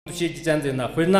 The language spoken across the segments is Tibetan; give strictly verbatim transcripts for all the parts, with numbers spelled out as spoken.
བཤད་ཀྱི་ཅན་ཟེར་ན། དཔེར་ན་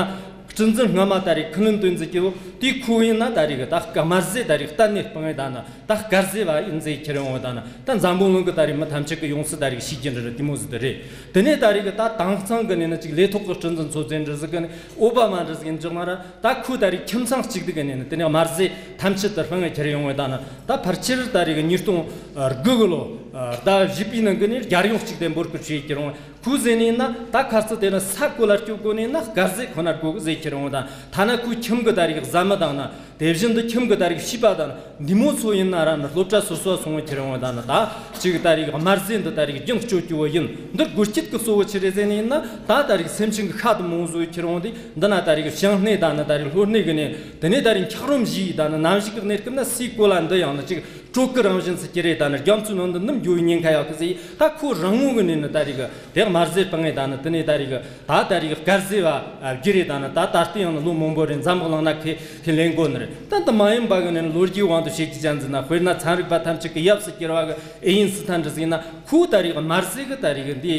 སྲིད་འཛིན་སྔ་མ་ད་རེས་ཁུ་ལུན་ཏོན་ཟེར་གྱི་བོ་དེ་ཁོ་ཡིན་ན་ད་རེས་ད་དམར་ཟས་ད་རེས་གཏན་ནས་སྤང་ངེ་ད་ན་ད་དཀར་ཟས་བ་ཡིན་ཟེར་ཁྱེར་ཡོང་བ་ད་ན། ད་འཛམ་བུ་གླིང་གི་ད་རེས་མི་ཐམས་ཅད་ཀྱི་ཡོངས་སུ་ད་རེས་ཤེས་ཀྱི་འདྲ་རེད། དེ་མོ་ཟིག་ད་རེད། དེ་ནས་ད་རེས་ད་དེང་སང་གི་ནས་ནི་ཅིག་ལས་ཐོག་གི་སྲིད་འཛིན་ཚོ་ཚན་འདྲ་ཟིག་གི་ནས་ཨོ་བྷ་མ་འདྲ་ཟིག་ཡིན་ཅོག་ན་ར། ད་ཁོ་ད་རེས་ཁྱིམ་ཚང་གཅིག་སྡུད་གི་ནས་ནི་དེ་ནས་དམར་ཟས་ཐམས་ཅད་དུ་སྤང་ངེ་ཁྱེར་ཡོང་བ་ད་ན། ད་ཕལ་ཆེར་ད་རེས་ཉིས་སྟོང་དགུ་གི་ལོ་ཟླ་བཞི་པའི་ནང་གི་ནས་རྒྱལ་ཡོངས་གཅིག་སྡུད་འབོར་གི་བྱེད་ཀྱི་རུང་། ཁོ་ཟེར་ནས་ན་ད་ཁ་རྩང་དེ་ན་ས་གོ་ལ་སྐྱོ་གོ་ནས་ན་དཀར་ཟས་ཁོ་ན་དགོས་གི་ཟེར་ཁྱེར་ཡོང་ད། ཐ་ན་ཁོའི་ཁྱིམ་གི་ད་རེས་བཟའ་མི་དང་ན། དེ་བཞིན་དུ་ཁྱིམ་གི་ད་རེས་བྱིས་པ་དང་འདི་མོ་ཚོ་ཡིན་ན་ར་ནི་སློབ་གྲྭ་སོ་སོ་སོང་བའི་ཁྱེར་ཡོང་ད་ན། ད་ཅིག་ད་རེས་དམར་ཟས་འདི་ད་རེས་རྒྱང་སྐྱོ་སྐྱོ་བོ་ཡིན། འདི་དགོས་རྒྱུ་གི་གཙོ་བོ་ཆི་རེད་ཟེར་ནས་ཡིན་ན། ད་ད་རེས་སེམས་ཅན་གི་ཤ་དུ་མོ་བཟོ་བའི་ཁྱེར་ཡོང་དེ་འདི་ན་ད་རེས་བྱང་སྣེ་ད་ན་ད་རེས་ལྷོ་སྣེ་གི་ནས་དེ་ནས་ད་རེས་འཁྱགས་རོམ་བཞི་ཡི་ད་ན་གནམ་གཤིས་གི་གནས་སྐབས་ན་སའི་གོ་ལ་འདི་ཡང་ན་ཅིག་དྲོད་ཀྱི་རང་བཞིན་ཚུ་ཀྱི་རེད། ད་ནི་རྒྱ་མཚོའི་ནང་དུ་ནུབ་འགྱོ་བའི་ཉེན་ཁ་ཡོད་གི་ཟེར། ད་ཁོ་རང་ངོ་གི་ནས་ནི་ད་རེས་གི་དེ་དམར་ཟས་སྤང་ངེ་ད་ནི་དེ་ནས་ད་རེས་གི་ད་ད་རེས་གི་དཀར་ཟས་བ་བརྒྱུད་རེད། ད་ནི་ད་ད་ལྟ་ཡང་ནི་ལོ་མང་པོ་རེད། འཛམ་བུ་གླིང་ན་ཁས་ཁས་ལེན་དགོས་ནི་རེད། ད་འདི་མ་ཡིན་པ་གི་ནས་ནི་ལོ་རྒྱུས་དབང་དུ་བྱེད་ཀྱི་ཅན་ཟིན་ན། དཔེར་ན་ཚན་རིག་པ་ཐམས་ཅད་ཀྱི་ཡབ་སུ་གྱུར་བ་གི་ཨེ་ཡིན་སི་ཐན་འདྲ་ཟིན་ན། ཁོ་ད་རེས་གི་དམར་ཟས་གི་ད་རེས་གི་འདི་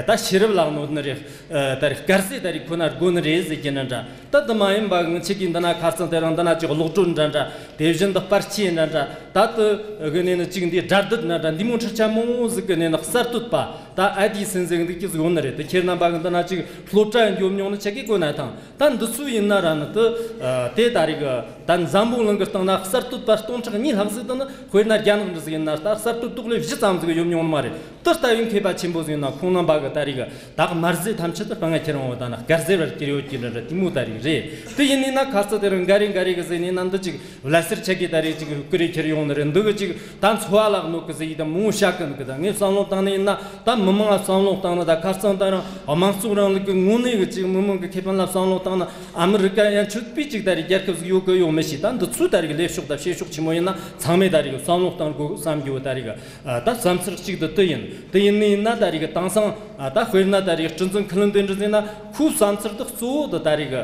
ད་ཤེས་རབ་ལག་ནོ་ནི་རེད། ད་རེས་དཀར་ཟས་ད་རེས་ཁོ་ན་དགོས་ནི་རེད་ཟེར་གྱི་ནི་འདྲ། ད་དུ་མ་ཡིན་པ་ངི་ཆེ་གི་འདི་ན་ཁ་རྩང་དེ་རང་འདི་ན་ཅིག་གློག་སྒྲོན་འདྲ་འདྲ། དེ་བཞིན་དུ་པར་ཆས་འདྲ་འདྲ། ད་དུ་གི་ནས་ནི་ཅིག་འདི་སྒྲ་སྡུད་འདྲ་འདྲ་འདི་མོ་འཕྲུལ་ཆ་མང་བོ་ཟིག་གི་ནས་ནི་གསར་གཏོད་པ་ད་ཨ་དི་སན་ཟིག་འདི་ཀྱི་ཟིག་ཡོད་ནི་རེད། དེ་ཁྱེད་རྣམ་པ་གི་འདི་ན་ཅིག་སློབ་གྲྭ་འགྱོ་མྱོང་ནི་ཆེ་གི་གོ་ན་ཐང་། ད་འདི་ཚོ་ཡིན་ན་ར་ནི་དུ་དེ་ད་རེས་གི་ད་འཛམ་བུ་གླིང་གི་སྟེང་ན་གསར་གཏོད་པ་སྟོང་ཕྲག་གཉིས་ལྷག་ཟིག་དང་ནི་དཔེར་ན་རྒྱ་ནག་འདྲ་ཟིག་ཡིན་ན་ད་གསར་གཏོད་ཏོག་ལེ་བཞི་ཙམ་ཟིག་ཡོད་མྱོང་ནི་མ་རེད། དེ་ལྟ་བུའི་མཁས་པ་ཆེན་པོ་ཟིག་ཡིན་ན་ཁོང་རྣམ་པ་གི་ད་རེས་གི་ད་དམར་ཟས་ཐམས་ཅད་དུ་སྤང་ངེ་ཁྱེར་ཡོང་བ་ད་ན་དཀར་ཟས་བར་གྱུར་ཡོད་ཀྱི་འདྲ་འདྲ་དེ་མོ་ད་རེས་རེད། དེ་ཡིན་ནི་ན་ཁ་རྩང་དེ་རིང་འགའ་རེ་འགའ་རེ་གི་ཟེར་ནི་ན་འདི་ཅིག་བླ་སེར་ཆ་གི་ད་རེས་ཅིག་བསྐུར་རེ་ཁྱེར་ཡོང་ནི་རེད། འདི་གི་ཅིག་ད་འཚོ་བ་ལག་ནོ་གི་ཟེར་ཡི་ད་མོ་བཤད་གི་འདུག་གི། ད་ངས་བསམ་བློ་བཏང་ནི་ཡིན་ན་ད་མི་མང་ང་བསམ་བློ་བཏང་ན་ད་ཁ་རྩང་ད་རང་དམངས་གཙོ་རིང་ལུགས་ཀྱི་ངོ་ནས་གི་ཅིག་མི་མང་གི་ཁེ་ཕན་ལ་བསམ་བློ་བཏང་ན་ཨ་མི་རི་ཀ་ཡང་ཆོད་པའི་ཅིག་ད་རེས་རྒྱལ་ཁབ་ཟིག་ཡོད་གི་ཡོད་མི་ཤེས། ད་འདི་ཚོའི་ད་རེས་གི་ལས་ཕྱོགས་ད་བྱེད་ཕྱོགས་ཆེན་མོ་ཡིན་ན་ཚང་མས་ད་རེས་གི་བསམ་བློ་བཏང་དགོས་བསམ་རྒྱུ་ད་རེས་གི་ད་བསམ་ཚུལ་གཅིག་ཏུ་དེ་ཡིན། དེ་ཡིན་ནི་ཡིན་ན་ད་རེས་གི་དེང་སང་ད་དཔེར་ན་ད་རེས་སྲིད་འཛིན་ཁི་ལིན་ཏོན་འདྲ་ཟེར་ན་ཁོའི་བསམ་ཚུལ་དེ་གཙོ་བོ་དེ་ད་རེས་གི་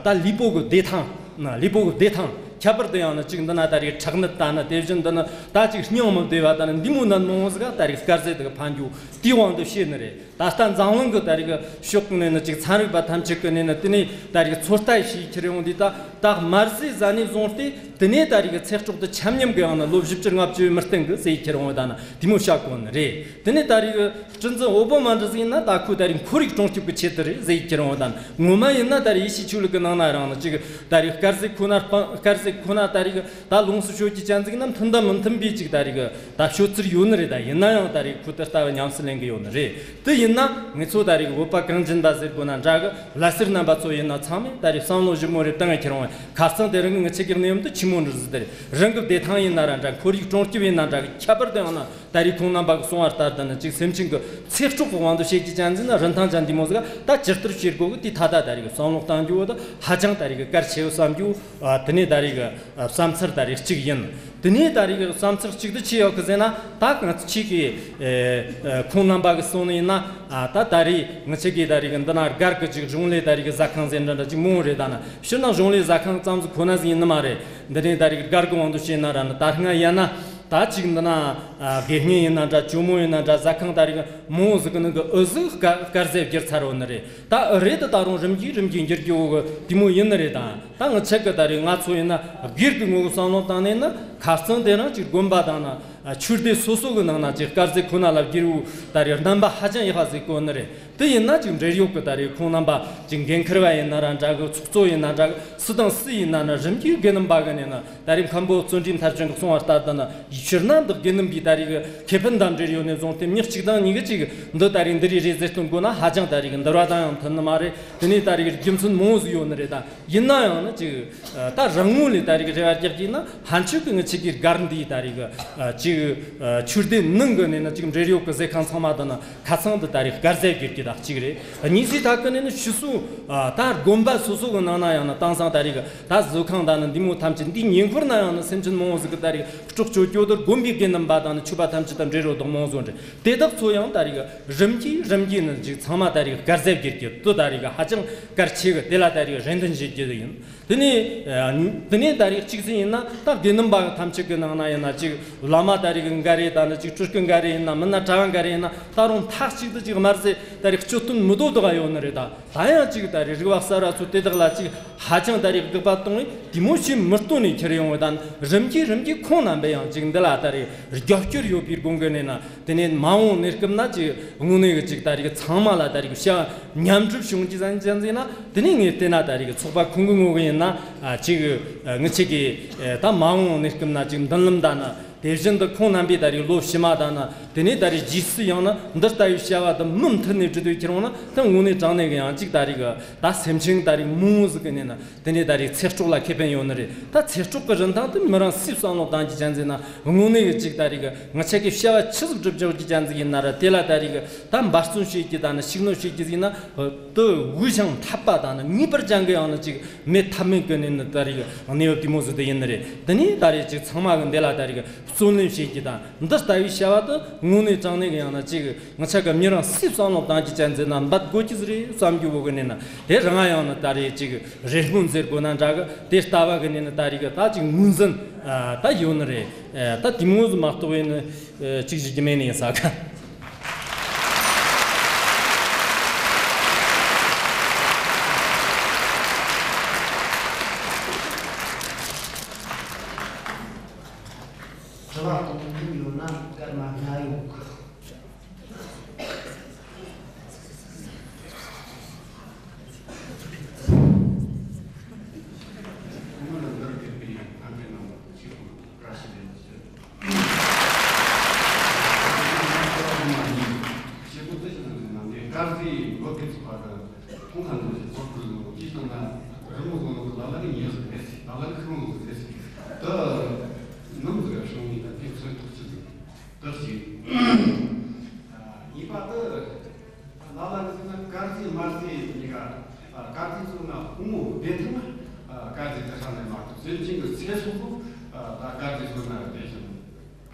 ད་ལུས་པོ་གི་བདེ་ཐང་ན་ལུས་པོ་གི་བདེ་ཐང་ཁྱད་པར་དུ་ཡང་ན་ཅིག་འདི་ན་ད་རེས་ཁྲག་ནད་ད་ན་དེ་བཞིན་འདི་ན་ད་ཅིག་སྙིང་མི་བདེ་བ་ད་ན་འདི་མོ་ནད་མང་བོ་ཟིག་ད་རེས་དཀར་ཟས་དེ་གི་ཕན་རྒྱུ་དེའི་དབང་དུ་བྱས་ནི་རེད། ད་ལྟ་འཛམ་གླིང་གི་ད་རེས་གི་ཕྱོགས་ནས་ནི་ཅིག་ཚན་རིག་པ་ཐམས་ཅད་ཀྱི་ནས་ནི་དེ་ནས་ད་རེས་གི་ཚོད་ལྟ་བྱས་ཁྱེར་ཡོང་དུས་ད་ད་དམར་ཟས་ཟ་ནས་བཟུང་སྟེ་དེ་ནས་ད་རེས་གི་ཚེ་སྲོག་དེ་ཆ་མཉམ་གི་ཡང་ན་ལོ་བཞི་བཅུ་ལྔ་བཅུ་མི་བརྟན་གི་ཟེར་ཁྱེར་ཡོང་བ་ད་ན་དེ་མོ་བཤད་གོ་ནི་རེད། དེ་ནས་ད་རེས་གི་སྲིད་འཛིན་ཨོ་བྷ་མ་འདྲ་ཟིག་ཡིན་ན་ད་ཁོས་ད་རེས་ཁོར་ཡུག་སྲུང་སྐྱོབ་ཀྱི་ཆེད་དུ་རེད་ཟེར་ཁྱེར་ཡོང་བ་ད་ན། ངོ་མ་ཡིན་ན་ད་རེས་ཡེ་ཤུའི་ཆོས་ལུགས་ཀྱི་ནང་ན་རང་ནི་ཅིག་ད་རེས་དཀར་ཟས་ཁོ་ན་སྤང་དཀར་ཟས་ཁོ་ན་ད་རེས་གི་ད་ལོངས་སུ་སྤྱོད་ཀྱི་ཅན་ཟིག་ན་མཐུན་ད་མི་མཐུན་པའི་ཅིག་ད་རེས་གི་ད་སྤྱོད་ཚུལ་ཡོད་ནི་རེད། ད་ཡིན་ན་ཡང་ད་རེས་ཁོ་དེ་ལྟ་བུ་ཉམས་སུ་ལེན་གི་ཡོད་ནི་རེད། དེ་ཡིན་ན་ངེད་ཚོ་ད་རེས་བོད་པ་གངས་ཅན་པ་ཟེར་དགོས་ན་འདྲ་གི། བླ་སེར་རྣམ་པ་ཚོ་ཡིན་ན་ཚང་མས་ད་རེས་བསམ་བློ་ཞིབ་མོ་རེ་བཏང་ངེ་ཁྱེར་འོང་། ཁ་སང་དེ་རིང་ངི་ཆེ་གེར་གནས་བབ་འདི་ཆི་མོ་འདྲ་ཟིག་དེ་རེད། རང་གི་བདེ་ཐང་ཡིན་ན་ར་འདྲ། ཁོར་ཡུག་སྲུང་སྐྱོབ་ཡིན་ན་འདྲ་གི། ཁྱད་པར་དུ་ཡང་ན་ད་རེས་ཁོང་རྣམ་པ་གི་གསུང་བ་ལྟར་དུ་ནི་ཅིག་སེམས་ཅན་གི་ཚེ་སྲོག་གི་དབང་དུ་བྱེད་ཀྱི་ཅན་ཟིན་ན་རིན་ཐང་ཅན་འདི་མོ་ཟིག་ད་ཇི་ལྟར་བྱེད་དགོས་གི། དེ་ད་ད་ད་རེས་གི་བསམ་བློ་བཏང་རྒྱུ་བོ་ད་ཧ་ཅང་ད་རེས་གི་གལ་ཆེ་བོ་བསམ་རྒྱུ། དེ་ནས་ད་རེས་གི་བསམ་ཚུལ་ད་རེས་གཅིག་ཡིན། དེ་ནས་ད་རེས་ཀྱི་བསམ་ཚུལ་གཅིག་ཏུ་ཆེ་ཡོད་གི་ཟེར་ན། ད་ང་ཚོ་ཆེ་གི་ཨེ་ཨེ་ཁོང་རྣམ་པ་གི་གསུང་ནི་ཡིན་ན། ཨ་ད་ད་རེས་ང་ཆེ་གི་ད་རེས་གི་འདི་ན་སྒར་གི་ཅིག་གཞུང་ལས་ད་རེས་གི་ཟ་ཁང་ཟེར་འདྲ་འདྲ་ཅིག་མང་རེད། ད་ན་ཕྱིར་ན་གཞུང་ལས་ཟ་ཁང་ཙམ་ཟིག་ཁོ་ན་ཟིག་ཡིན་ནི་མ་རེད། འདི་ནས་ད་རེས་གི་སྒར་གི་དབང་དུ་བྱས་ན་ར་ན་ད་སྔ་ཡ་ན་ད་ཅིག་འདི་ན་ཨ་དགེ་བསྙེན་ཡིན་ན་འདྲ། ཇོ་མོ་ཡིན་ན་འདྲ། ཟ་ཁང་ད་རེས་གི་མང་བོ་ཟིག་གི་ནང་གི་ཨུ་ཟིག་དཀར་དཀར་ཟས་བསྒྱུར་ཚར་ཡོད་ནི་རེད། ད་ཨུ་རེད་དུ་ད་རུང་རིམ་གྱིས་རིམ་གྱིས་འགྱུར་རྒྱུ་བོ་གི་དེ་མོ་ཡིན་ནི་རེད། ད་ད་ང་ཆེ་གི་ད་རེས་ང་ཚོ་ཡིན་ན་སྒེར་གི་ངོ་བོ་བསམ་བློ་བཏང་ནས་ན། ཁ་རྩང་དེ་རིང་ཅིག་དགོན་པ་དང་ན་ཆོས་སྡེ་སོ་སོ་གི་ནང་ན་ཅིག་དཀར་ཟས་ཁོ་ན་ལ་བསྒྱུར་བོ་ད་རེས་རྣམ་པ་ཧ་ཅང་ཡག་པ་ཟིག་གོ་ནི་རེད། དེ་ཡིན་ན་ཅིག་འབྲེལ་ཡོད་གི་ད་རེས་ཁོང་རྣམ་པ་ཅིག་འགན་འཁུར་བ་ཡིན་ན་ར་འདྲ་གི། ཚོགས་གཙོ་ཡིན་ན་འདྲ་གི། སུ་དང་སུ་ཡིན་ན་ན་རིམ་གྱིས་དགེ་འདུན་པ་གི་ནས་ན། ད་རེས་མཁན་པོ་བརྩོན་འགྲུས་མཐར་ཕྱིན་གི་གསུང་བ་ལྟར་དུ་ན་ཕྱིར་ན་འདི་དགེ་འདུན་པའི་ད་རེས་གི་ཁེ་ཕན་དང་འབྲེལ་ཡོད་ནས་བཟུང་སྟེ་མི་གཅིག་དང་གཉིས་གི་ཅིག་འདི་ད་རེས་འདི་རེད་རེད་ཟེར་སྟོན་དགོས་ན་ཧ་ཅང་ད་རེས་གི་འདི་ར་དང་ཡང་མཐུན་ནི་མ་རེད། དེ་ནས་ད་རེས་གི་རྒྱུ་མཚན་མང་བོ་ཟིག་ཡོད་ནི་རེད། ད་ཡིན་ན་ཡང་ནི་ཅིག་ད་རང་ངོས་ལས་ད་རེས་གི་རེ་བ་རྒྱག་གི་ན་ཕན་ཆོད་གི་ངི་ཆེ་གི་སྒར་འདིའི་ད་རེས་གི་ཅིག་ཆོས་སྡེ་ནང་གི་ནས་ན་ཅིག་འབྲེལ་ཡོད་གི་ཟས་ཁང་ཚང་མ་དུ་ན། ཁ་ཚང་དུ་ད་རེས་དཀར་ཟས་བསྒྱུར་གྱི་དག་གཅིག་རེད། གཉིས་སུའི་ཐད་ཀ་ནས་ནི་ཕྱི་སོ་ཨ་ད་དགོན་པ་སོ་སོ་གི་ནང་ན་ཡང་ན་དེང་སང་ད་རེས་ད་གཟུགས་ཁང་དང་ནི་འདི་མོ་ཐམས་ཅད་འདིའི་ཉེ་འཁོར་ན་ཡང་ན་སེམས་ཅན་མང་བོ་ཟིག་གི་ད་རེས་སྲོག་སྐྱོབ་སྐྱོབ་དོར་དགོན་པའི་དགེ་འདུན་པ་དང་ནི་ཆོས་པ་ཐམས་ཅད་དང་འབྲེལ་རོགས་དང་མང་བཟོ་འདྲ་དེ་དག་ཚོ་ཡང་ད་རེས་རིམ་གྱིས་རིམ་གྱིས་ནི་ཅིག་ཚང་མ་ད་རེས་དཀར་ཟས་བསྒྱུར་གྱི་དུ་ད་རེས་ཧ་ཅང་གལ་ཆེ་གི། དེ་ལ་ད་རེས་རེ་འདུན་བྱེད་རྒྱུ་ཡིན། དེ་ནས་ཨ་དེ་ནས་ད་རེས་གཅིག་ཟིན་ཡིན་ན་ད་དགེ་འདུན་པ་ཐམས་ཅད་ཀྱི་ནང་ན་ཡིན་ན་ཅིག་བླ་མ་ད་རེས་གི་འགའ་རེ་དང་ནི་ཅིག་སྤྲུལ་སྐུ་འགའ་རེ་ཡིན་ན་མིན་ན་གྲྭ་བ་འགའ་རེ་ཡིན་ན་ད་རུང་མཐའ་གཅིག་ཏུ་ཅིག་དམར་ཟས་ད་རེས་ སྤྱོད་དོན་མི་དོ་དག་ཡོད་ནི་རེད། ད་ད་ཡང་ཅིག་ད་རེས་རིག་པ་གསར་བ་ཚོ་དེ་དག་ལ་ཅིག་ཧ་ཅང་ད་རེས་དགག་པ་གཏོང་བས་དེ་མོ་ཞིག་མི་སྟོན་ནས་ཁྱེར་ཡོང་བ་དང་། རིམ་གྱིས་རིམ་གྱིས་ཁོང་རྣམ་པས་ཡང་ཅིག་འདི་ལ་ད་རེས་རྒྱབ་སྐྱོར་ཡོད་པའི་སྒོ་ནས་ན། དེ་ནས་མ་འོངས་གནས་སྐབས་ན་ཅིག་དངོས་གནས་ཀྱི་ཅིག་ད་རེས་ཚང་མ་ལ་ད་རེས་བྱ་བ་མཉམ་སྒྲུབ་བྱུང་གི་ཟིན་ཅན་ཟིན་ན། དེ་ནས་ངས་བལྟས་ན་ད་རེས་ཚོགས་པ་ཁོང་གི་ངོས་ཀྱི་ཡིན་ན། ཅིག་ངི་ཆེ་གི་ད་མ་འོངས་གནས་སྐབས་ན་ཅིག་མདུན་ལམ་ད་ན། དེ་བཞིན་དུ་ཁོང་རྣམ་པས་ད་རེས་ལོ་ཕྱི་མ་དང་ན། དེ་ནས་ད་རེས་རྗེས་སུ་ཡང་ན་འདི་ལྟ་བུའི་བྱ་བ་དེ་མུ་མཐུད་ནས་འགྲུབ་དུས་ཁྱེར་འོང་ན། ད་དངོས་གནས་དྲང་གནས་ཀྱི་ཡང་ཅིག་ད་རེས་ཀྱི་ད་སེམས་ཅན་ད་རེས་མང་བོ་ཟིག་གི་ནས་ན། དེ་ནས་ད་རེས་ཚེ་སྲོག་ལ་ཁེ་ཕན་ཡོད་ནི་རེད། ད་ཚེ་སྲོག་གི་རིན་ཐང་དེ་མི་རང་སུས་བསམ་བློ་བཏང་རྒྱུ་ཅན་ཟེར་ན། དངོས་གནས་ཀྱི་ཅིག་ད་རེས་ཀྱི་ང་ཆ་གི་བྱ་བ་ཆི་ཟིག་སྒྲུབ་རྒྱུ་ཅན་ཟིག་ཡིན་ན་ར། དེ་ལ་ད་རེས་ཀྱི་ད་འབད་བརྩོན་བྱེད་རྒྱུ་དང་ན་ཤུགས་སྣོན་བྱེད་རྒྱུ་ཟིག་ན། དེ་དབུས་ཤིང་འཐབ་པ་དང་ན་ངེས་པར་ཅན་གྱི་ཡང་ན་ཅིག་མེད་ཐབས་མེད་གི་ནས་ནི་ད་རེས་གནས་བབ་དེ་མོ་ཟིག་དེ་ཡིན་ནི་རེད། དེ་ནས་ད་རེས་ཅིག་ཚང་མ་གི་འདི་ལ་ད་རེས་བརྩོན་ལེན་བྱེད་རྒྱུ་དང་། འདི་ལྟ་བུའི་བྱ་བ་དེ་དངོས་གནས་དྲང་གནས་གི་ཡང་ན་ཅིག་ང་ཆ་གི་མི་རང་སུས་བསམ་བློ་བཏང་རྒྱུ་ཅན་ཟེར་ན་འབད་དགོས་ཀྱི་ཟིག་རེད་བསམ་རྒྱུ་བོ་གི་ནས་ན། དེ་རང་ཡང་ན་ད་རེས་ཅིག་རེ་སྨོན་ཟེར་དགོས་ན་འདྲ་གི། དེ་ལྟ་བ་གི་ནས་ན་ད་རེས་གི་ད་ཅིག་ངོས་འཛིན་ད་ཡོད་ནི་རེད། ད་དེ་མོ་ཟིག་མ་གཏོགས་ཡིན་ནི་ཅིག་ཞིག་གི་མེད་ནི་ཡིན་ས་ག། དྲི་བ་གཏོང་མཁན་ཡོད་ན་སྐར་མ་ལྔ་ཡོད་གི། དཀར་ཟས་འབོད་སྐུལ་ཚོགས་པ་དང་ཁོང་ཁ་འདོན་ཞིག་ཚོགས་ཁུལ་ལོ་ཅི་བཏང་ན་རི་མོ་བཟོ་ལོ་ལ་ལ་གི་ཉེས་ཟིག་རེད། ལ་ལ་གི་ཁུར་མོ་ཟིག་རེད། ད་ནམ་ཟིག་བྱུང་ཡིན་ད་དེ་ཚོད་ཐུག་ཅི་ཟིག་ད་ཞིག་གཉིས་པ་དེ་ལ་ལ་གི་ཟེར་ན་དཀར་ཟས་དམར་ཟས་གཉིས་ཀ། དཀར་ཟས་ཚོ་ན་ཕུང་པོ་བདེ་ཐང་། དཀར་ཟས་དེ་ཧྲ་ནས་མ་གཏོགས་སེམས་ཅན་གྱི་ཚེ་སྲོག་ད་དཀར་ཟས་ཚོ་ན་བདེ་ཞིང་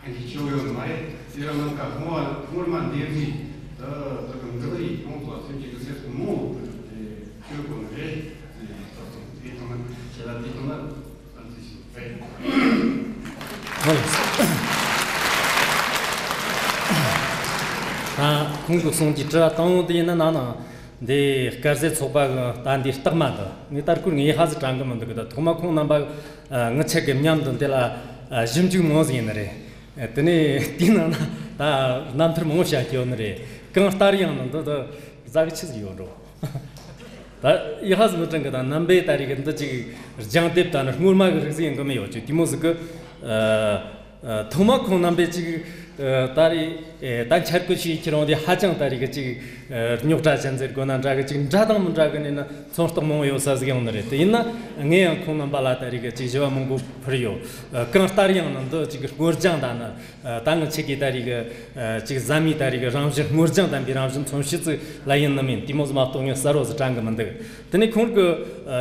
ཕན་གྱི་ཆེ་བ་ཡོད་མ་རེད། དེ་རང་ནང་ཀ་ཧོང་བ་ཧོང་མ་འདེབས་རིགས་ད་ད་གི་འདི་རིགས་ཡོངས་སུ་སེམས་ཅན་གྱི་ཚེ་སྲོག་མང་བོ་དེ་ཆོས་གོ་ནི་རེད། དེ་ལྟ་སོང་དེ་ཐང་ན་ཆེ་ལ་དེ་ཐང་ན་བསམ་ཚུལ་ཞིག་རེད། ད་ཁོང་གིས་གསུངས་ཀྱི་དྲི་བ་དང་པོ་དེ་ཡིན་ན་ནང་ན། འདི་དཀར་ཟས་ཚོགས་པ་གི་ད་འདི་རྟགས་མ་འདི་ངས་ལྟར་ཁུར་ངས་ཧ་ཟི་དྲང་གི་མི་འདུག་གི། ད་ཐོག་མ་ཁོང་རྣམ་པ་ངི་ཆེ་གི་མཉམ་དུ་འདི་ལ་ཞིབ་འཇུག་མང་ཟིག་ཡིན་ནི་རེད། དེ་ནས་དེའི་ནང་ན་ད་རྣམ་ཐར་མང་བོ་བཤད་ཀྱི་ཡོད་ནི་རེད། གང་ལྟར་ཡང་ན་འདི་ད་རྫ་གི་ཆི་ཟིག་ཡོད་འགྲོ། ད་ཡི་ཧ་ཟི་མི་དྲང་གི་ད་རྣམ་པའི་ད་རེས་གི་འདི་ཅིག་སྦྱང་དེབ་ད་ནི་སྔོན་མ་གི་རིགས་ཟིག་ཡིན་གི་མི་ཡོད་ཅིག་དེ་མོ་ཟིག་གི། ཐོག་མ་ཁོང་རྣམ་པས་ཅིག་ད་རེས་ད་འཆར་བཀོད་བྱས་ཁྱེར་འོང་དེ་ཧ་ཅང་ད་རེས་གི་ཅིག་རྙོག་དྲ་ཅན་ཟེར་དགོས་ན་འདྲ་གི། ཅིག་འདྲ་དང་མི་འདྲ་གི་ནས་ན་ཚོན་རྟགས་མང་བོ་ཡོད་ས་ཟིག་ཡོང་ནི་རེད། དེ་ཡིན་ན་ངས་ཡང་ཁོང་རྣམ་པ་ལ་ད་རེས་གི་ཅིག་ཞུ་བ་མང་པོ་ཕུལ་ཡོད། གང་ལྟར་ཡང་ན་འདི་ཅིག་སྔོ་ལྗང་ད་ནི་ད་ངི་ཆེ་གི་ད་རེས་གི་ཅིག་ཟ་མའི་ད་རེས་གི་རང་བཞིན་སྔོ་ལྗང་ལྡན་པའི་རང་བཞིན་མཚོན་བྱེད་ཅིག་ལ་ཡིན་ནི་མིན་དེ་མོ་ཟིག་མ་གཏོགས་ངས་གསལ་བོ་ཟིག་དྲན་གི་མི་འདུག། དེ་ནས་ཁོང་གི་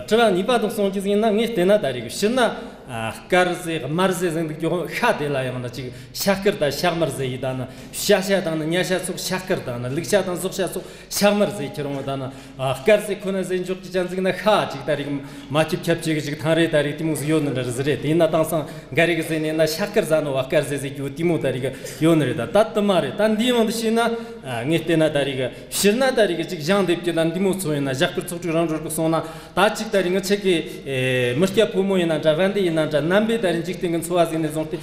དྲི་བ་གཉིས་པ་དང་གསུངས་ཀྱི་ཟིག་ཡིན་ན། ངས་བལྟས་ན་ད་རེས་གི་ཕྱིར་ན། ཨ། དཀར་ཟས་དམར་ཟས་ཟེར་འདུག་ཀྱང་ཤ་དེ་ལ་ཡང་ན་ཅིག་ཤ་དཀར་དང་ཤ་དམར་ཟེར་ཡི་ད་ནི་ཤ་ཤ་དང་ནི་ཉ་ཤ་སོགས་ཤ་དཀར་དང་ནི་ལུག་ཤ་དང་ཟོག་ཤ་སོགས་ཤ་དམར་ཟེར་ཁྱེར་འོང་ད་ནི། ཨ། དཀར་ཟས་ཁོ་ན་ཟེར་འཇོག་གི་ཅན་ཟིག་ན་ཤ་ཅིག་ད་རེས་མ་ཁྱབ་ཁྱབ་ཅིག་ཅིག་ཐང་རེ་ད་རེས་དེ་མོ་ཟིག་ཡོད་ནི་འདྲ་ཟིག་རེད། དེ་ཡིན་ན་དེང་སང་འགའ་རེ་གི་ཟེར་ནས་ན་ཤ་དཀར་ཟ་ནོ་བ་དཀར་ཟས་ཟེར་རྒྱུ་དེ་མོ་ད་རེས་གི་ཡོད་ནི་རེད། ད་ད་དུ་མ་རེད། ད་འདིའི་དབང་དུ་བྱས་ན། ཨ། ངས་བལྟས་ན་ད་རེས་གི་ཕྱིར་ན་ད་རེས་གི་ཅིག་སྦྱང་དེབ་ཀྱི་ད་འདི་མོ་ཚོ་ཡིན་ན་ཞྭ་དཀར་ཚོགས་དྲུག་རང་གྲོལ་གི་གསུངས་ན། ད་ཅིག་ད་རེས་ངི་ཆེ་གི་མི་སྐྱ་ཕོ་མོ་ཡིན་ན་འདྲ། དབན་ཏེ་ཡིན་ན་འདྲ། རྣམ་པའི་ད་རེས་འཇིག་རྟེན་གི་འཚོ་བ་ཟིག་ནས་བཟུང་སྟེ་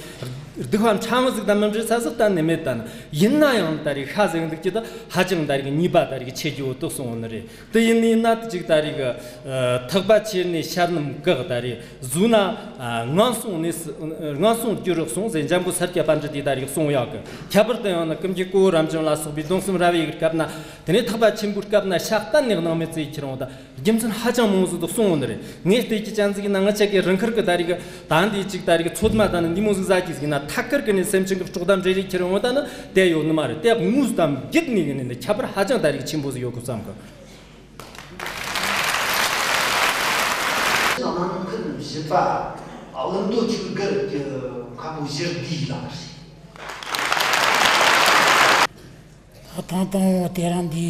སྡུག་པ་ཕྲ་མོ་ཟིག་དང་མི་འདྲ་ས་ཟིག་གཏན་ནས་མེད། ད་ནི་ཡིན་ན་ཡང་ད་རེས་ཤ་ཟེར་འདུག་ཀྱི་ད་ཧ་ཅང་ད་རེས་གི་ཉེས་པ་ད་རེས་གི་ཆེ་རྒྱུ་བོ་དེ་གསུངས་ཡོད་ནི་རེད། དེ་ཡིན་ནི་ན་ད་ཅིག་ད་རེས་གི་ཐེག་པ་ཆེ་ནས་ཤར་རྣམས་བཀག། ད་རེས་གཟུགས་ན་ངན་སོང་གནས་སུ་ངན་སོང་སྐྱུར་རོ་གསུངས་ཟེར། འཇམ་མགོན་ས་སྐྱ་པཎྜི་ཏས་ད་རེས་གི་གསུངས་ཡོད་གི། ཁྱད་པར་དུ་ཡང་ན་ཀུན་མཁྱེན་གཽ་རམ་བྱུང་ལ་སོགས་པའི་སྡོམ་གསུམ་ར་བའི་གི་སྐབས་ན། དེ་ནས་ཐེག་པ་ཆེན་པོའི་སྐབས་ན་ཤ་གཏན་ནས་གནང་མེད་ཟེར་ཁྱེར་འོང་ད། རྒྱུ་མཚན་ཧ་ཅང་མང་བོ་ཟིག་ཏུ་གསུངས་ཡོད་ནི་རེད། ངས་བལྟས་ཀྱི་ཅན་ཟིག་ཡིན་ན། ང་ཆེ་གི་རང་ཁུར་གི་ད་རེས་གི་ད་འདི་ཅིག་ད་རེས་གི་ཚོད་མ་ད་ནི་འདི་མོ་ཟིག་ཟ་གི་ཟིག་ཡིན་ན། ཐད་ཀར་གི་ནས་སེམས་ཅན་གི་དཀྲོག་གཏམ་རེ་རེ་ཁྱེར་འོང་ད་ནི་དེ་ཡོད་ནི་མ་རེད། དེ་དངོས་དང་བརྒྱུད་ནས་གི་ནི་ཁྱད་པར་ཧ་ཅང་ད་རེས་གི་ཆེན་པོ་ཟིག་ཡོད་གི་བསམ་གི། ནང་ཁུལ་བཞི་པ་བློན་པོ་ཆོས་སྒར་གྱི་མཁན་པོ་ཞི་བདེའི་ལགས་རེད། ད་དང་དང་པོ་དེ་རིང་འདི་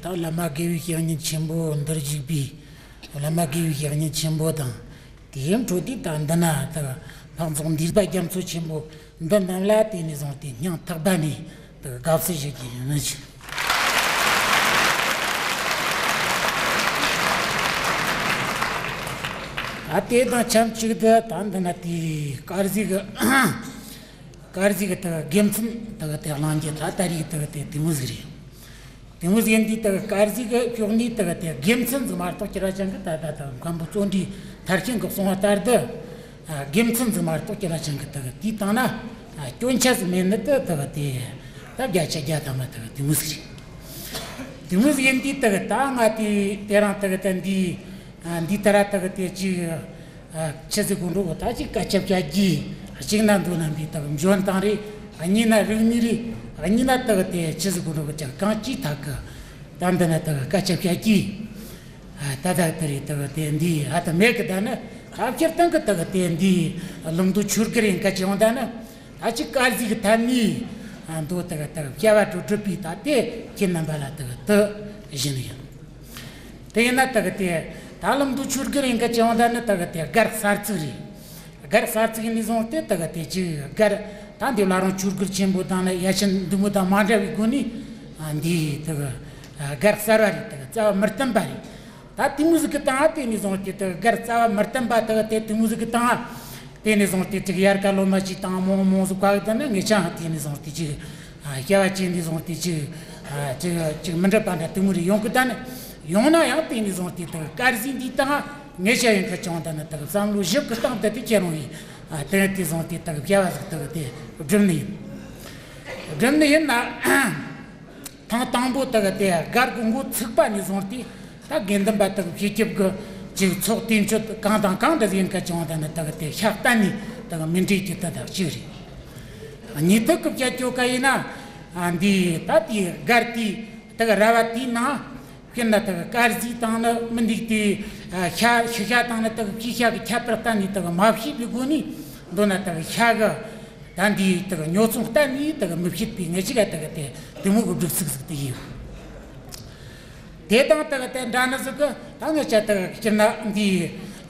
ད་བླ་མ་དགེ་བའི་བཤེས་གཉེན་ཆེན་པོ་འདིར་བཞུགས་པའི་བླ་མ་དགེ་བའི་བཤེས་གཉེན་ཆེན་པོ་དང་། དེའི་འཕྲོ་དེ་ད་འདི་ན་ད་འཕགས་ཚོགས་འདུས་པ་རྒྱ་མཚོ་ཆེན་པོ་འདི་རྣམས་ལ་དེ་ནས་བཟུང་སྟེ་སྙིང་ཐག་པ་ནས་ད་དགའ་བསུ་ཞུ་རྒྱུ་ཡིན་ནི་ཞིག། ད་དེ་དང་ཆབས་ཅིག་ཏུ་ད་འདི་ན་དེ་དཀར་ཟས་ཀྱི་དཀར་ཟས་ཀྱི་དེ་དགེ་མཚན་དེ་གི་དེ་གླེང་རྒྱུ་ད་ད་རེས་དེ་གི་དེ་དེ་མོ་ཟིག་རེད། དེ་མོ་ཟིག་ཡིན་དུས་དེ་གི་དཀར་ཟས་ཀྱི་ཕྱོགས་ནས་དེ་གི་དེ་དགེ་མཚན་ཟིག་མ་གཏོགས་ཁྱེད་རང་ཅང་གི་ད་ད་ད་མཁན་པོ་བརྩོན་འགྲུས་མཐར་ཕྱིན་གྱི་གསུང་བ་ལྟར་དུ། དགེ་མཚན་ཟིག་མ་གཏོགས་ཁྱེད་རང་ཅང་གི་དེ་གི་དེའི་སྟེང་ན་སྐྱོན་ཆ་ཟིག་མེད་ནི་དེ་དེ་གི་དེ་ད་བརྒྱ་ཆ་བརྒྱ་ཐམ་པ་དེ་གི་དེ་མོ་ཟིག་རེད། དེ་མོ་ཟིག་ཡིན་དུས་དེ་གི་ད་ང་དེ་དེ་རིང་དེ་གི་དེ་འདི་འདི་ལྟར་དེ་གི་དེ་ཅིག་ཆི་ཟིག་གོ་འགྲོ་གི་ད་ཅིག་སྐད་ཆ་བཤད་རྒྱུ། གཅིག་ན་མདོ་ན་འདི་དག་འཇོན་ཐང་རེད། གཉིས་ན་རིག་གནས་རེད། གཉིས་ན་དག་དེ་ཆི་ཟིག་གོ་འགྲོ་གི་ཅིག་གང་ཅིའི་ཐད་གི་ད་འདི་ན་དག་སྐད་ཆ་བཤད་རྒྱུ། ད་དག་དེ་རེད། དག་དེ་འདི་ཧ་ད་མེད་གི་ད་ནི་ད་སྤྱིར་བཏང་གི་དག་དེ་འདི་ལུང་མདོ་ཆོས་སྒར་ཡིན་ག་ཅི་ཡོང་ད་ནི་ད་ཅིག་དཀར་ཟས་གི་ཐད་ནས་མདོ་དག་དག་བྱ་བ་སྒྲུབ་སྒྲུབ་པའི་ད་དེ་ཁྱེད་རྣམ་པ་ལ་དག་དུ་བཞིན་ཡོད། དེ་ཡིན་ན་དག་དེ་ད་ལམ་དུ་ཆོས་སྒར་ཡིན་ག་ཅི་ཡོང་ད་ནི་དག་དེ་སྒར་གསར་བཙུགས་རེད། སྒར་གསར་བཙུགས་ནས་བཟུང་སྟེ་དག་དེ་ཅིག་སྒར་ད་འདི་བླ་རུང་ཆོས་སྒར་ཆེན་པོ་དང་ལ་ཡ་ཆེན་འདི་མོ་དང་མ་འདྲ་བའི་སྒོ་ནས་འདི་དག་སྒར་གསར་བ་རེད། དག་རྩ་བ་མི་བརྟན་པ་རེད། ད་དེ་མོ་ཟིག་གི་སྟེང་དེ་ནས་བཟུང་སྟེ་དག་སྒར་རྩ་བ་མི་བརྟན་པ་དག་དེ་དེ་མོ་ཟིག་གི་སྟེང་དེ་ནས་བཟུང་སྟེ་ཅིག་དབྱར་ཁ་ལོ་མ་ཅིག་དང་མང་མང་ཟིག་ག་གི་ད་ནི་ངེད་ཅག་དེ་ནས་བཟུང་སྟེ་ཅིག་བྱ་བ་ཅིག་འདི་བཟུང་སྟེ་ཅིག་ཅིག་ཅིག་མི་འགྲིག་པ་འདྲ་དེ་མོ་རེ་ཡོང་གི་ད་ནི། ཡོང་ན་ཡང་དེ་ནས་བཟུང་སྟེ་དག་དཀར་ཟས་འདི་དང་ངེད་ཅག་ཡིན་ཁ་བྱུང་ད་ནི་དག་བསམ་བློ་ཞིབ་གི་སྟེང་དུ་དེ་ཁྱེད་རང་ཡིན། དེ་དེ་བཟུང་སྟེ་དག་བྱ་བ་ཟིག་དག་དེ་སྒྲུབ་ནི་ཡིན། སྒྲུབ་ནི་ཡིན་ན། ཐེངས་དང་པོ་དག་དེ་སྒར་གི་འགོ་ཚུགས་པ་ནས་བཟུང་སྟེ་ད་དགེ་འདུན་པ་དག་བྱེད་སྐྱབས་ཀྱི་ཅིག་ཚོགས་དུས་མཆོད་གང་དང་གང་འདྲ་ཡིན་ག་བྱུང་ད་ནི་དག་དེ་ཤ་གཏན་ནས་དག་མི་འགྲིག་གི་ད་དག་ཅིག་རེད། ཉིས་ཐིག་གི་བྱ་སྤྱོད་ག་ཡིན་ན། འདི་ད་དེ་སྒར་དེ་དག་ར་བ་དེའི་ནང་དཔེར་ན་དག་དཀར་ཟས་དང་ནི་མི་འདུག་དེ་ཤ་ཤི་ཤ་དང་ནི་དག་ཕྱི་ཤ་གི་ཁྱད་པར་གཏན་ནས་དག་མ་ཤེས་པའི་སྒོ་ནས་མདོར་ན་དག་ཤ་གི་ད་འདིའི་དག་ཉོ་ཚོང་གཏན་ནས་དག་མི་བྱེད་པའི་ངེད་ཅག་ག་དག་དེ་དེ་མོ་གི་སྒྲིག་ཚུགས་ཟིག་དེ་ཡིན། དེ་དང་དག་དེ་འདྲ་ནི་ཟིག་གི་ད་ངེད་ཅག་དག་སྤྱིར་ན་འདིའི་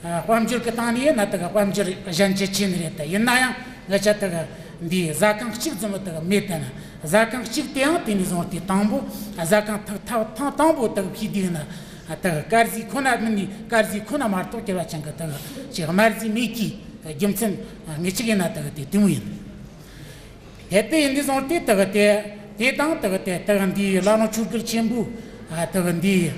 དཔལ་འབྱོར་གི་སྟེང་ནས་ཡིན་ན་དག་དཔལ་འབྱོར་གཞན་ཆེ་ཆེ་ནི་རེད། ད་ཡིན་ན་ཡང་ངེད་ཅག་དག་འདིའི་ཟ་ཁང་གཅིག་ཙམ་དག་མེད། ད་ན་ཟ་ཁང་གཅིག་དེའང་དེ་ནས་བཟུང་སྟེ་དང་པོ་ཟ་ཁང་ཐག་ཐག་ཐེངས་དང་པོ་དག་ཕྱིས་དུས་ན་དག་དཀར་ཟས་ཁོ་ན་མིན་ནི་དཀར་ཟས་ཁོ་ན་མ་གཏོགས་སྐྱེ་བ་ཅན་གི་དག་ཅིག་དམར་ཟས་མེད་ཀྱི་རྒྱུ་མཚན་ངེད་ཅག་ཡིན་ན་དག་དེ་དེ་མོ་ཡིན། དེ་ལྟ་ཡིན་དུས་བཟུང་སྟེ་དག་དེ་དེ་དང་དག་དེ་དག་འདིའི་བླ་རུང་ཆོས་སྒར་ཆེན་པོ་དག་འདིའི་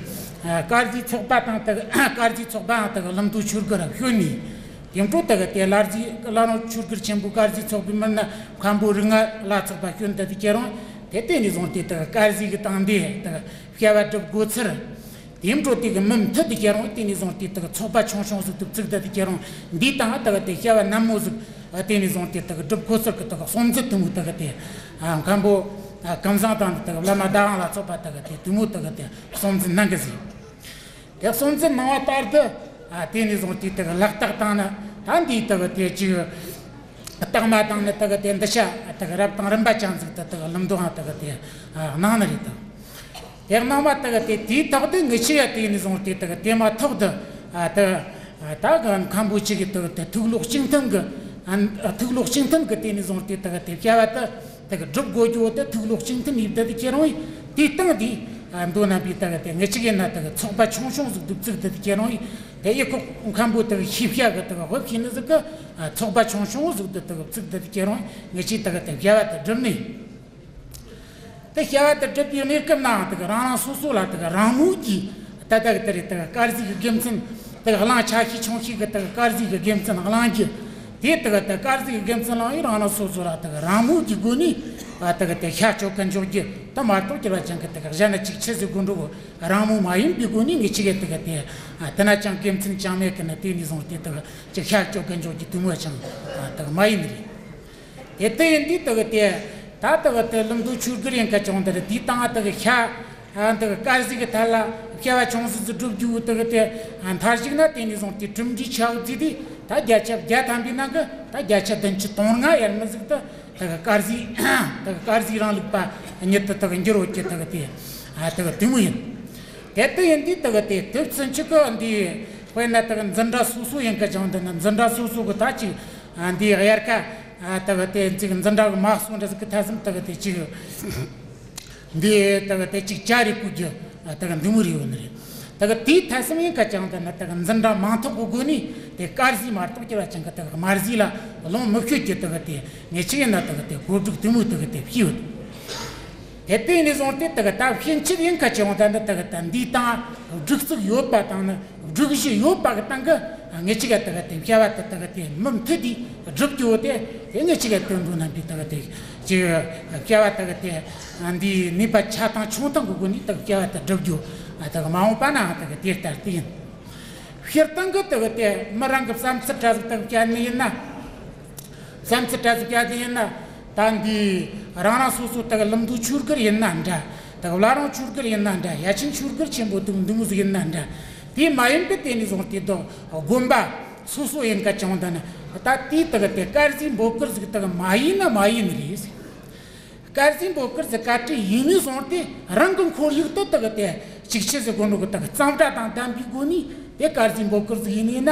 དཀར་ཟས་ཚོགས་པ་དང་དག་དཀར་ཟས་ཚོགས་པའང་དག་ལམ་དུ་ཆོས་སྒར་ལ་བྱོན་ནས་དེ་འཕྲོ་དག་དེ་བླ་རྫི་བླ་རུང་ཆོས་སྒར་ཆེན་པོ་དཀར་ཟས་ཚོགས་པའི་མི་སྣ་མཁན་པོ་རིགས་ལྔ་ལ་སོགས་པ་བྱོན་ད་དེ་ཁྱེད་རང་དེ་ལྟ་ཡིན་དུས་བཟུང་སྟེ་དག་དཀར་ཟས་ཀྱི་སྟེང་དེ་དག་བྱ་བ་སྒྲུབ་དགོས་ཚུལ། དེའི་འཕྲོ་དེ་གི་མུ་མཐུད་དེ་ཁྱེད་རང་དེ་ནས་བཟུང་སྟེ་དག་ཚོགས་པ་ཆུང་ཆུང་ཟིག་ཏུ་བཙུགས་ད་དེ་ཁྱེད་རང་འདི་དང་དག་དེ་བྱ་བ་ནན་མོ་ཟིག་དེ་ནས་བཟུང་སྟེ་དག་སྒྲུབ་དགོས་ཚུལ་གི་དག་གསུང་ཚུལ་དེ་མོ་དག་དེ་མཁན་པོ་ཀུན་བཟང་དང་དག་བླ་མ་ཟླ་དབང་ལ་སོགས་པ་དག་དེ་དེ་མོ་དག་དེ་གསུང་ཚུལ་གནང་གི་ཟིག་དེ་གསུང་ཚུལ་གནང་བ་ལྟར་དུ་དེ་ནས་བཟུང་སྟེ་དག་ལག་རྟགས་དང་ནི་ད་འདི་དག་དེ་ཅིག་རྟགས་མ་དང་ནི་དག་དེ་འདི་ཤ་དག་རབ་དང་རིམ་པ་ཅན་ཟིག་ཏུ་དག་ལམ་འདོང་དག་དེ་གནང་ནི་རེད་དོ། དེ་གནང་བ་དག་དེ་དེའི་ཐོག་ཏུ་ངེད་ཅག་ཡ་དེ་ནས་བཟུང་སྟེ་དག་དེ་མ་ཐོག་ཏུ་ཨ་དག་ད་ག་མཁན་པོ་ཅིག་གི་དག་དེ་ཐུགས་ལོག་གཅིག་མཐུན་གི་ཨ་ཐུགས་ལོག་གཅིག་མཐུན་གི་དེ་ནས་བཟུང་སྟེ་དག་དེ་བྱ་བ་དེ་དག་སྒྲུབ་དགོས་རྒྱུ་དེ་ཐུགས་ལོག་གཅིག་མཐུན་ཡིན་དེ་དེ་ཁྱེད་རང་དེའི་སྟེང་དེ་ཨ་མདོ་ན་པའི་དག་དེ་ངེད་ཅག་ཡིན་ན་དག་ཚོགས་པ་ཆུང་ཆུང་ཟིག་ཏུ་བཙུགས་དེ་དེ་ཁྱེད་རང་དེ་ཡི་ཁོག་མཁན་པོ་དག་ཤེས་བྱ་གི་དག་དབུ་ཁྱེད་ནི་ཟིག་གི་ཨ་ཚོགས་པ་ཆུང་ཆུང་ཟིག་ཏུ་དག་བཙུགས་དེ་དེ་ཁྱེད་རང་ངེད་ཅག་དག་དེ་བྱ་བ་དེ་སྒྲུབ་ནས། དེ་བྱ་བ་དེ་སྒྲུབ་པའི་གནས་སྐབས་ནའང་དེ་ག་རང་རང་སོ་སོ་ལ་དེ་ག་རང་མོས་ཀྱིས་ད་ལྟ་གི་དེ་རེད། དེ་ག་དཀར་ཟས་ཀྱི་དགེ་མཚན་དེ་ག་གླེང་ཆ་ཤས་ཆུང་ཤས་ཀྱི་དེ་ག་དཀར་ཟས་ཀྱི་དགེ་མཚན་གླེང་རྒྱུ། དེ་དེ་ག་དེ་དཀར་ཟས་ཀྱི་དགེ་མཚན་གླེང་ཡིན་རང་རང་སོ་སོ་ལ་དེ་ག་རང་མོས་ཀྱི་སྒོ་ནས་ཨ་དེ་ག་དེ་ཤ་གཅོད་གི་འཇོག་རྒྱུ་དེ་མ་གཏོགས་སྐྱེ་བ་ཅན་གྱི་དེ་ག་གཞན་ན་ཅིག་ཆི་ཟིག་དགོས་འགྲོ་གི་རང་མོས་མ་ཡིན་པའི་སྒོ་ནས་ངེད་ཅག་གི་དེ་ག་དེ་ཨ་དེ་ན་ཅང་དགེ་མཚན་ཅང་མེད་གི་ན། དེ་ནས་བཟུང་སྟེ་དེ་ག་ཅིག་ཤ་གཅོད་གི་འཇོག་རྒྱུ་དེ་མོ་ཅང་ཨ་དེ་ག་མ་ཡིན་རེད། དེ་ལྟ་ཡིན་དུས་དེ་གི་དེ་ད་དེ་གི་དེ་ལུང་དུ་ཆོས་སྒར་ཡིན་ཀ་ཅང་དེ་རེད། དེའི་སྟེང་དེ་གི་ཤ་ཨ་དེ་གི་དཀར་ཟས་ཀྱི་ཐད་ལ་བྱ་བ་ཆུང་ཟིག་ཟིག་སྒྲུབ་རྒྱུ་དེ་གི་དེ་མཐར་གཞུག་ན་དེ་ནས་བཟུང་སྟེ་གྲུབ་འབྲས་ཆགས་ཟིག་དེ་ད་བརྒྱ་ཆ་བརྒྱ་ཐམ་པའི་ནང་གི་ད་བརྒྱ་ཆ་བདུན་ཅུ་དོན་ལྔ་ཡར་མར་ཟིག་ད་དེ་གི་དཀར་ཟས་དེ་གི་དཀར་ཟས་རིང་ལུགས་པ་ཉིད་དུ་དེ་གི་འགྱུར་ཡོད་ཀྱི་དེ་གི་དེ་ཨ་དེ་གི་དེ་མོ་ཡིན། དེ་ལྟ་ཡིན་དུས་དེ་གི་དེ་དུས་ཚོད་ཅིག་གི་འདི་དཔེར་ན་དེ་གི་འཛིན་གྲྭ་སོ་སོ་ཡིན་ཀ་ཅང་དེ་ན་འཛིན་གྲྭ་སོ་སོ་གི་ད་ཅིག་ཨ་འདི་དབྱར་ཁ་ཨ་དེ་གི་དེ་ཅིག་འཛིན་གྲྭ་གི་དམག་སོགས་འདྲ་ཟིག་གི་ཐ་ཚིམ་དེ་གི་དེ་ཅིག་འདི་དེ་གི་དེ་ཅིག་ཅ་རེ་བསྐུ་རྒྱུ་ཨ་དེ་གི་འདི་མོ་རེ་ཡོད་ནི་རེད། དེ་གི་དེའི་ཐད་སམ་ཡིན་ཁ་ཅང་དེ་ན་དེ་གི་འཛིན་གྲྭ་མང་ཐོག་གི་སྒོ་ནས་དེ་དཀར་ཟས་མ་གཏོགས་ཀྱི་བ་ཅང་གི་དེ་གི་དམར་ཟས་ལ་ལོངས་མི་སྤྱོད་ཀྱི་དེ་གི་དེ་ངེད་ཅག་ཡིན་ན་དེ་གི་དེ་གོ་སྒྲིག་དེ་མོ་དེ་གི་དེ་བྱས་ཡོད། དེ་དེ་ནས་བཟུང་སྟེ་དེ་གི་ད་ཕྱིན་ཆད་ཡིན་ཁ་ཅང་དེ་ན་དེ་གི་ད་འདིའི་སྟེང་སྒྲིག་རྩིས་ཡོད་པ་དང་ནི་སྒྲིག་གཞི་ཡོད་པ་གི་སྟེང་གི་ངེད་ཅག་གི་དེ་གི་དེ་བྱ་བ་དེ་དེ་གི་དེ་མུ་མཐུད་དེ་སྒྲུབ་རྒྱུ་དེ་དེ་ངེད་ཅག་གི་དོན་འགྲོ་ན་འདི་དེ་གི་དེ་ཅིག་བྱ་བ་དེ་གི་དེ་འདིའི་ནུས་པ་ཆ་དང་ཆུང་ཐང་གི་སྒོ་ནས་དེ་གི་བྱ་བ་དེ་སྒྲུབ་རྒྱུ་དེ་གི་མ་འོངས་པ་ནའང་དེ་གི་དེ་ལྟར་དེ་ཡིན། སྤྱིར་བཏང་གི་དེ་གི་དེ་མི་རང་གི་བསམ་ཚུལ་འདྲ་ཟིག་དེ་གི་བཤད་ནི་ཡིན་ན། བསམ་ཚུལ་འདྲ་ཟིག་བཤད་ནི་ཡིན་ན། ད་འདི་རང་རང་སོ་སོ་དེ་གི་ལམ་འགྲོ་ཆོས་སྒར་ཡིན་ན་འདྲ། དེ་གི་བླ་རུང་ཆོས་སྒར་ཡིན་ན་འདྲ། ཡ་ཆེན་ཆོས་སྒར་ཆེན་པོ་དེ་འདི་མོ་ཟིག་ཡིན་ན་འདྲ། དེ་མ་ཡིན་པའི་དེ་ནས་བཟུང་སྟེ་དེ་དགོན་པ་སོ་སོ་ཡིན་ཁ་ཅང་དེ་ན་ད་དེ་དེ་གི་དེ་དཀར་ཟས་འབོད་སྐུལ་ཟིག་དེ་གི་མ་ཡིན་ན་མ་ཡིན་ནི་རེད། དཀར་ཟས་འབོད་སྐུལ་ཟིག་ག་དེ་ཡིན་ནས་བཟུང་སྟེ་རང་གི་ཁོར་ཡུག་ཏུ་དེ་གི་དེ་ཅིག་ཆི་ཟིག་དགོས་འགྲོ་གི་དེ་གི་གཙང་སྦྲ་དང་ལྡན་པའི་སྒོ་ནས་དེ་དཀར་ཟས་འབོད་སྐུལ་ཟིག་ཡིན་ནས་ན།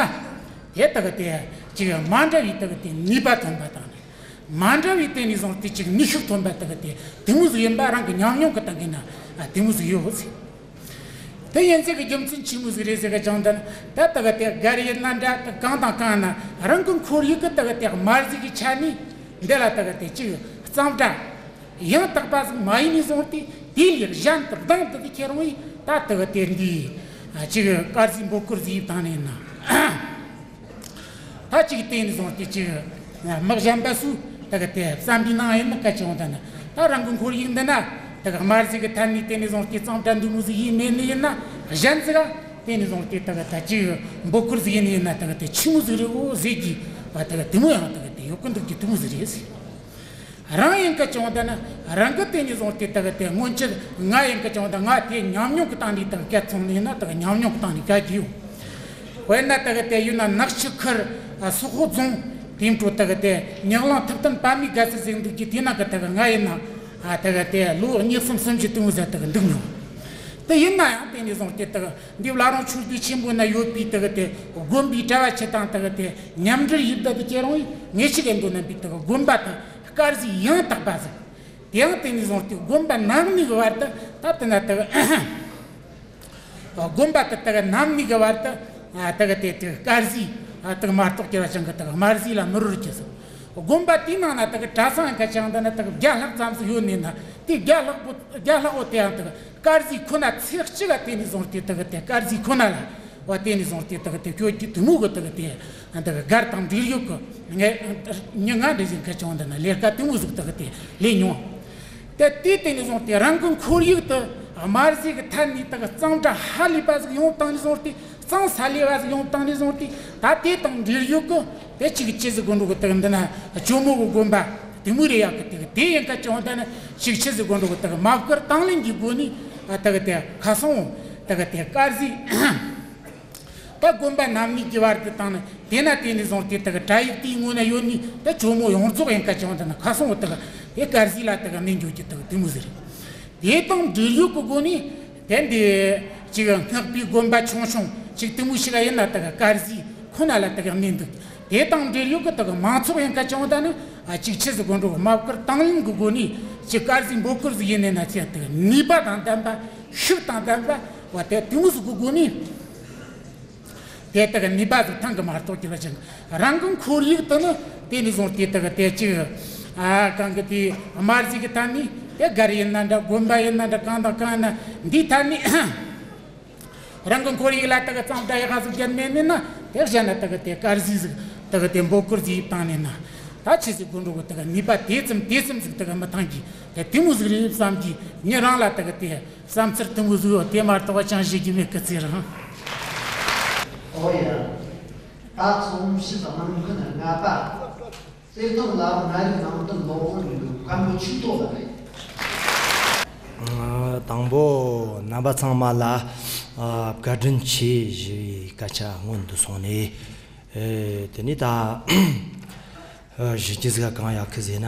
དེ་དེ་གི་དེ་ཅིག་མ་འདྲ་བའི་དེ་གི་དེ་ནུས་པ་ཐོན་པ་དང་། མ་འདྲ་བའི་དེ་ནས་བཟུང་སྟེ་ཅིག་ནུས་ཤུགས་ཐོན་པ་དེ་གི་དེ་དེ་མོ་ཟིག་ཡིན་པ་རང་གི་ཉམས་མྱོང་གི་སྟེང་གི་ན་དེ་མོ་ཟིག་ཡོད་ཟེར། དེ་ཡིན་ཚད་ཀྱི་རྒྱུ་མཚན་ཆི་མོ་ཟིག་རེད་ཟེར་གི་ཅང་དེ་ན་ད་དེ་གི་དེ་སྒར་ཡིན་ན་འདྲ། དེ་གང་དང་གང་ན་རང་གི་ཁོར་ཡུག་གི་དེ་གི་དེ་དམར་ཟས་ཀྱི་ཆ་ནས་འདི་ལ་དེ་གི་དེ་ཅིག་གཙང་སྦྲ་ཡང་དག་པ་ཟིག་མ་ཡིན་ནས་བཟུང་སྟེ་དེ་ལས་གཞན་དུ་ལྡང་དུ་དེ་ཁྱེར་འོང་ཡིན་ད་དེ་གི་དེ་འདི་ཅིག་དཀར་ཟས་འབོད་སྐུལ་ཟིག་བཏང་ནས་ན། ད་ཅིག་དེ་ནས་བཟུང་སྟེ་ཅིག་མི་གཞན་པ་སུ་དེ་གི་དེ་བསམ་པའི་ནང་ཡིན་ན་སྐད་ཆ་འོང་ད་ན་ད་རང་གི་ཁོར་ཡུག་འདི་ན་དེ་གི་དམར་ཟས་ཀྱི་ཐད་ནས་དེ་ནས་བཟུང་སྟེ་གཙང་སྦྲ་འདི་མོ་ཟིག་ཡིན་མེད་ནི་ཡིན་ན་གཞན་ཟིག་ག་དེ་ནས་བཟུང་སྟེ་དེ་གི་ད་ཅིག་འབོད་སྐུལ་ཟིག་ཡིན་ནི་ཡིན་ན་དེ་གི་དེ་ཆི་མོ་ཟིག་རེད་འོ་ཟེར་གྱི་བ་དེ་གི་དེ་མོ་ཡང་དེ་གི་དེ་ཡོད་གི་འདུག་གི་དེ་མོ་ཟིག་རེད་ཟེར། རང་ཡིན་གི་ཅང་ད་ན་རང་གི་དེ་ནས་བཟུང་སྟེ་དེ་གི་དེ་སྔོན་ཆད་ང་ཡིན་གི་ཅང་ད་ང་དེ་ཉམས་མྱོང་གི་སྟེང་ནས་དེ་གི་སྐད་ཚོང་ནས་ཡིན་ན་དེ་གི་ཉམས་མྱོང་གི་སྟེང་ནས་བཤད་ཀྱི་ཡོད། དཔེར་ན་དེ་གི་དེ་ཡོད་ན་ནག་ཆུ་ཁུལ་སོག་པོ་རྫོང་དེ་འཕྲོ་དེ་གི་དེ་ཉག་ལང་ཐུབ་བསྟན་པད་མའི་དགའ་སེ་ཟེར་འདུག་གི་དེ་ན་གི་དེ་གི་ང་ཡིན་ན་དེ་གི་དེ་ལོ་གཉིས་གསུམ་གསུམ་བཞི་དེ་མོ་ཟིག་དེ་གི་འདུག་མྱོང་། དེ་ཡིན་ན་ཡང་དེ་ནས་བཟུང་སྟེ་དེ་གི་འདི་བླ་རུང་ཆོས་སྡེ་ཆེན་པོ་ན་ཡོད་པའི་དེ་གི་དེ་དགོན་པའི་གྲྭ་བ་ཆེ་དང་དེ་གི་དེ་མཉམ་འབྲེལ་ཡིན་ད་དེ་ཁྱེད་རང་ངེད་ཅག་གི་འདོད་ན་པའི་དེ་གི་དགོན་པ་དེ་དཀར་ཟས་ཡང་དག་པ་ཟིག་དེ་ཡང་དེ་ནས་བཟུང་སྟེ་དགོན་པ་ནང་མི་གི་བར་དུ་ད་དེ་ན་དེ་གི་དགོན་པ་དེ་དེ་གི་ནང་མི་གི་བར་དུ་དེ་གི་དེ་དེ་དཀར་ཟས་དེ་གི་མ་གཏོགས་ཀྱི་བ་ཅང་གི་དེ་གི་དམར་ཟས་ལ་མི་རོལ་གྱི་ཟིག་དགོན་པ་དེའི་ནང་ན་དེ་གི་གྲྭ་ཚང་གི་ཅང་དེ་ན་དེ་གི་བརྒྱ་ལྷག་ཙམ་ཟིག་ཡོད་ནས་ན་དེ་བརྒྱ་ལྷག་པོ་བརྒྱ་ལྷག་པོ་དེ་ཡང་དེ་གི་དཀར་ཟས་ཁོ་ན་ཚེས་གཅིག་ག་དེ་ནས་བཟུང་སྟེ་དེ་གི་དེ་དཀར་ཟས་ཁོ་ན་ལ་བ་དེ་ནས་བཟུང་སྟེ་དེ་གི་དེ་ཁྱོད་ཀྱི་དེ་མོ་གི་དེ་གི་དེ་དེ་གི་སྒར་དང་འབྲེལ་ཡོད་གི་ངས་མྱི་ང་འདྲ་ཞིག་གི་ཅང་དེ་ན་ལས་ཀ་དེ་མོ་ཟིག་དེ་གི་དེ་ལས་མྱོང་། དེ་དེ་དེ་ནས་བཟུང་སྟེ་རང་གི་ཁོར་ཡུག་དེ་དམར་ཟས་གི་ཐད་ནས་དེ་གི་གཙང་སྦྲ་ཧ་ལས་པ་ཟིག་ཡོང་བཏང་ནས་བཟུང་སྟེ་གཙང་ས་ལས་པ་ཟིག་ཡོང་བཏང་ནས་བཟུང་སྟེ་ད་དེ་དང་འབྲེལ་ཡོད་གི་དེ་ཅིག་ཅི་ཟིག་དགོས་འགྲོ་གི་དེ་གི་འདི་ན་ཇོ་མོ་གི་དགོན་པ་དེ་མོ་རེད་ཡག་གི་དེ་གི་དེ་ཡིན་ཁ་ཅང་དེ་ན་ཅིག་ཅི་ཟིག་དགོས་འགྲོ་གི་དེ་གི་མ་བསྐུར་དང་ལེན་གྱི་སྒོ་ནས་དེ་གི་དེ་ཁ་སང་དེ་གི་དེ་དཀར་ཟས། ད་དགོན་པ་རྣམ་གཉིས་ཀྱི་བར་དུ་བཏང་ནས་དེ་ན་དེ་ནས་བཟུང་སྟེ་དེ་གི་གྲྭ་ཡིག་དེའི་ངོས་ན་ཡོད་ནི་དེ་ཇོ་མོ་ཡོངས་རྫོགས་ཡིན་ཁ་ཅང་དེ་ན་ཁ་སང་བོ་དེ་གི་དེ་དཀར་ཟས་ལ་དེ་གི་གནས་འགྱོ་རྒྱུ་དེ་གི་དེ་མོ་ཟིག་རེད། དེ་དང་འབྲེལ་ཡོད་ཀྱི་སྒོ་ནས་དེ་འདི་ཅིག་སྔགས་པའི་དགོན་པ་ཆུང་ཆུང་ཅིག་དེ་མོ་ཞིག་ཡིན་ན་དེ་གི་དཀར་ཟས་ཁོ་ན་ལ་དེ་གི་གནས་འདུག་དེ་དང་འབྲེལ་ཡོད་ཀྱི་དེ་གི་མང་ཚོགས་ཡིན་ཁ་ཅང་དེ་ན་ཅིག་ཆི་ཟིག་དགོས་འགྲོ་མ་བསྐུར་དང་ལེན་གྱི་སྒོ་ནས་ཅིག་དཀར་ཟས་འབོད་སྐུལ་ཟིག་ཡིན་ནས་ན་ཅིག་དེ་གི་ནུས་པ་དང་ལྡན་པ་ཤུགས་དང་ལྡན་པ་བ་དེ་དེ་མོ་ཟིག་གི་སྒོ་ནས། དེ་དག་ནུས་པ་ཟིག་ཐང་གི་མ་གཏོགས་ཀྱི་བ་ཅང་རང་གི་ཁོར་ཡུག་དུ་ནི་དེ་ནས་བཟུང་སྟེ་དག་དེ་གཅིག་ཨ་གང་གི་དེ་དམར་ཟས་ཀྱི་ཐད་ནས་དེ་སྒར་ཡིན་ན་འདྲ་དགོན་པ་ཡིན་ན་འདྲ་གང་དང་གང་ཡིན་ན་འདིའི་ཐད་ནས་རང་གི་ཁོར་ཡུག་ལ་དག་གཙང་སྦྲ་ཡག་ག་ཟིག་བརྒྱབ་མེད་ནི་ན་དེ་གཞན་ན་དག་དེ་དཀར་ཟས་ཟིག་དག་དེ་འབོད་སྐུལ་ཟིག་བཏང་ནས་ན་ད་ཆི་ཟིག་དགོས་འགྲོ་གི་དག་ནུས་པ་དེ་ཙམ་དེ་ཙམ་ཟིག་དག་མི་ཐང་གི་དེ་དེ་མོ་ཟིག་རེད་བསམ་གི་ཉི་རང་ལ་དག་དེ། བསམ་ཚུལ་དུམ་བུ་བཟོས་ཡོད་དེ་མ་གཏོགས་ཅང་བཤད་རྒྱུ་མེད་སྐུ་ཚེ་རིང་། ཨོ་ཡ། ད་ཚོགས་མི་ཕྱི་དང་ནང་ཁུལ་ལྔ་པ། གསེར་ཐང་ལ་ནད་རིགས་ནང་བསྟན་སློབ་དཔོན་རིན་པོ་མཁན་པོ་ཆོས་ཐོག་ལ་རེད། དང་པོ་རྣམ་པ་ཚང་མ་ལ་བཀའ་དྲིན་ཆེ་ཞུ་བའི་སྐད་ཆ་སྔོན་དུ་སོང་ནས་དེ་ནས་ད་ཞུ་རྒྱུ་ཟིག་གང་ཡག་གི་ཟེར་ན།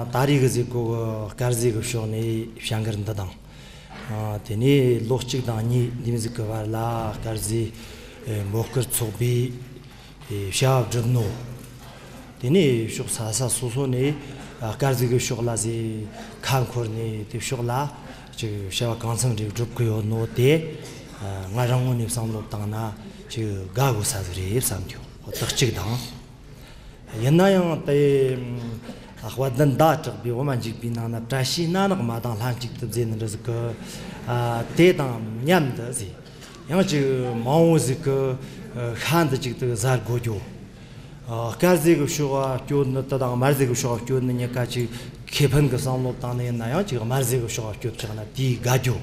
ད་རེས་ཀྱི་གཟིགས་སྐོར་གྱི་དཀར་ཟས་ཀྱི་ཕྱོགས་ནས་བྱ་འགུལ་འདི་དང་། དེ་ནས་ལོ་གཅིག་དང་གཉིས་འདི་མི་ཟིག་གི་བར་ལ་དཀར་ཟས་འབོད་སྐུལ་ཚོགས་པའི་བྱ་བ་བསྒྲུབས་ནོ། དེ་ནས་ཕྱོགས་ས་ས་སོ་སོ་ནས་དཀར་ཟས་ཀྱི་ཕྱོགས་ལ་ཟས་ཁ་འཁོར་ནས་དེ་ཕྱོགས་ལ་ ཅིག་བྱ་བ་གང་འཚམ་རེ་སྒྲུབ་གི་ཡོད་ནོ་དེ། ཨ། ང་རང་ངོས་ནས་བསམ་བློ་བཏང་ན་ཅིག་དགའ་དགོས་ས་ཟིག་རེད་བསམ་རྒྱུ་དེ་གཅིག་དང་། ཡིན་ན་ཡང་དེ་དཔལ་ལྡན་ཟླ་གྲགས་པའི་འོ་མ་འཇིགས་པའི་ནང་ན་བཀྲ་ཤིས་སྣ་ནག་མ་དང་ལྷན་ཅིག་ཏུ་མཛེས་ནི་འདྲ་ཟིག་གི། ཨ། དེ་དང་མཉམ་དུ་ཟིག་ཡང་ཅིག་མང་བོ་ཟིག་གི། ཨ། ཤ་འདི་ཅིག་ཏུ་གཟར་དགོས་རྒྱུ། ཨ། དཀར་ཟས་གི་ཕྱོགས་ལ་སྐྱོད་ནི་དེ་དང་དམར་ཟས་གི་ཕྱོགས་ལ་སྐྱོད་ནི་གཉིས་ཀ་ཅིག་ཁེ་ཕན་གི་བསམ་བློ་བཏང་ནི་ཡིན་ན་ཡང་ཅིག་དམར་ཟས་གི་ཕྱོགས་ལ་སྐྱོད་ཆགས་ན་དེའི་དགའ་རྒྱུ།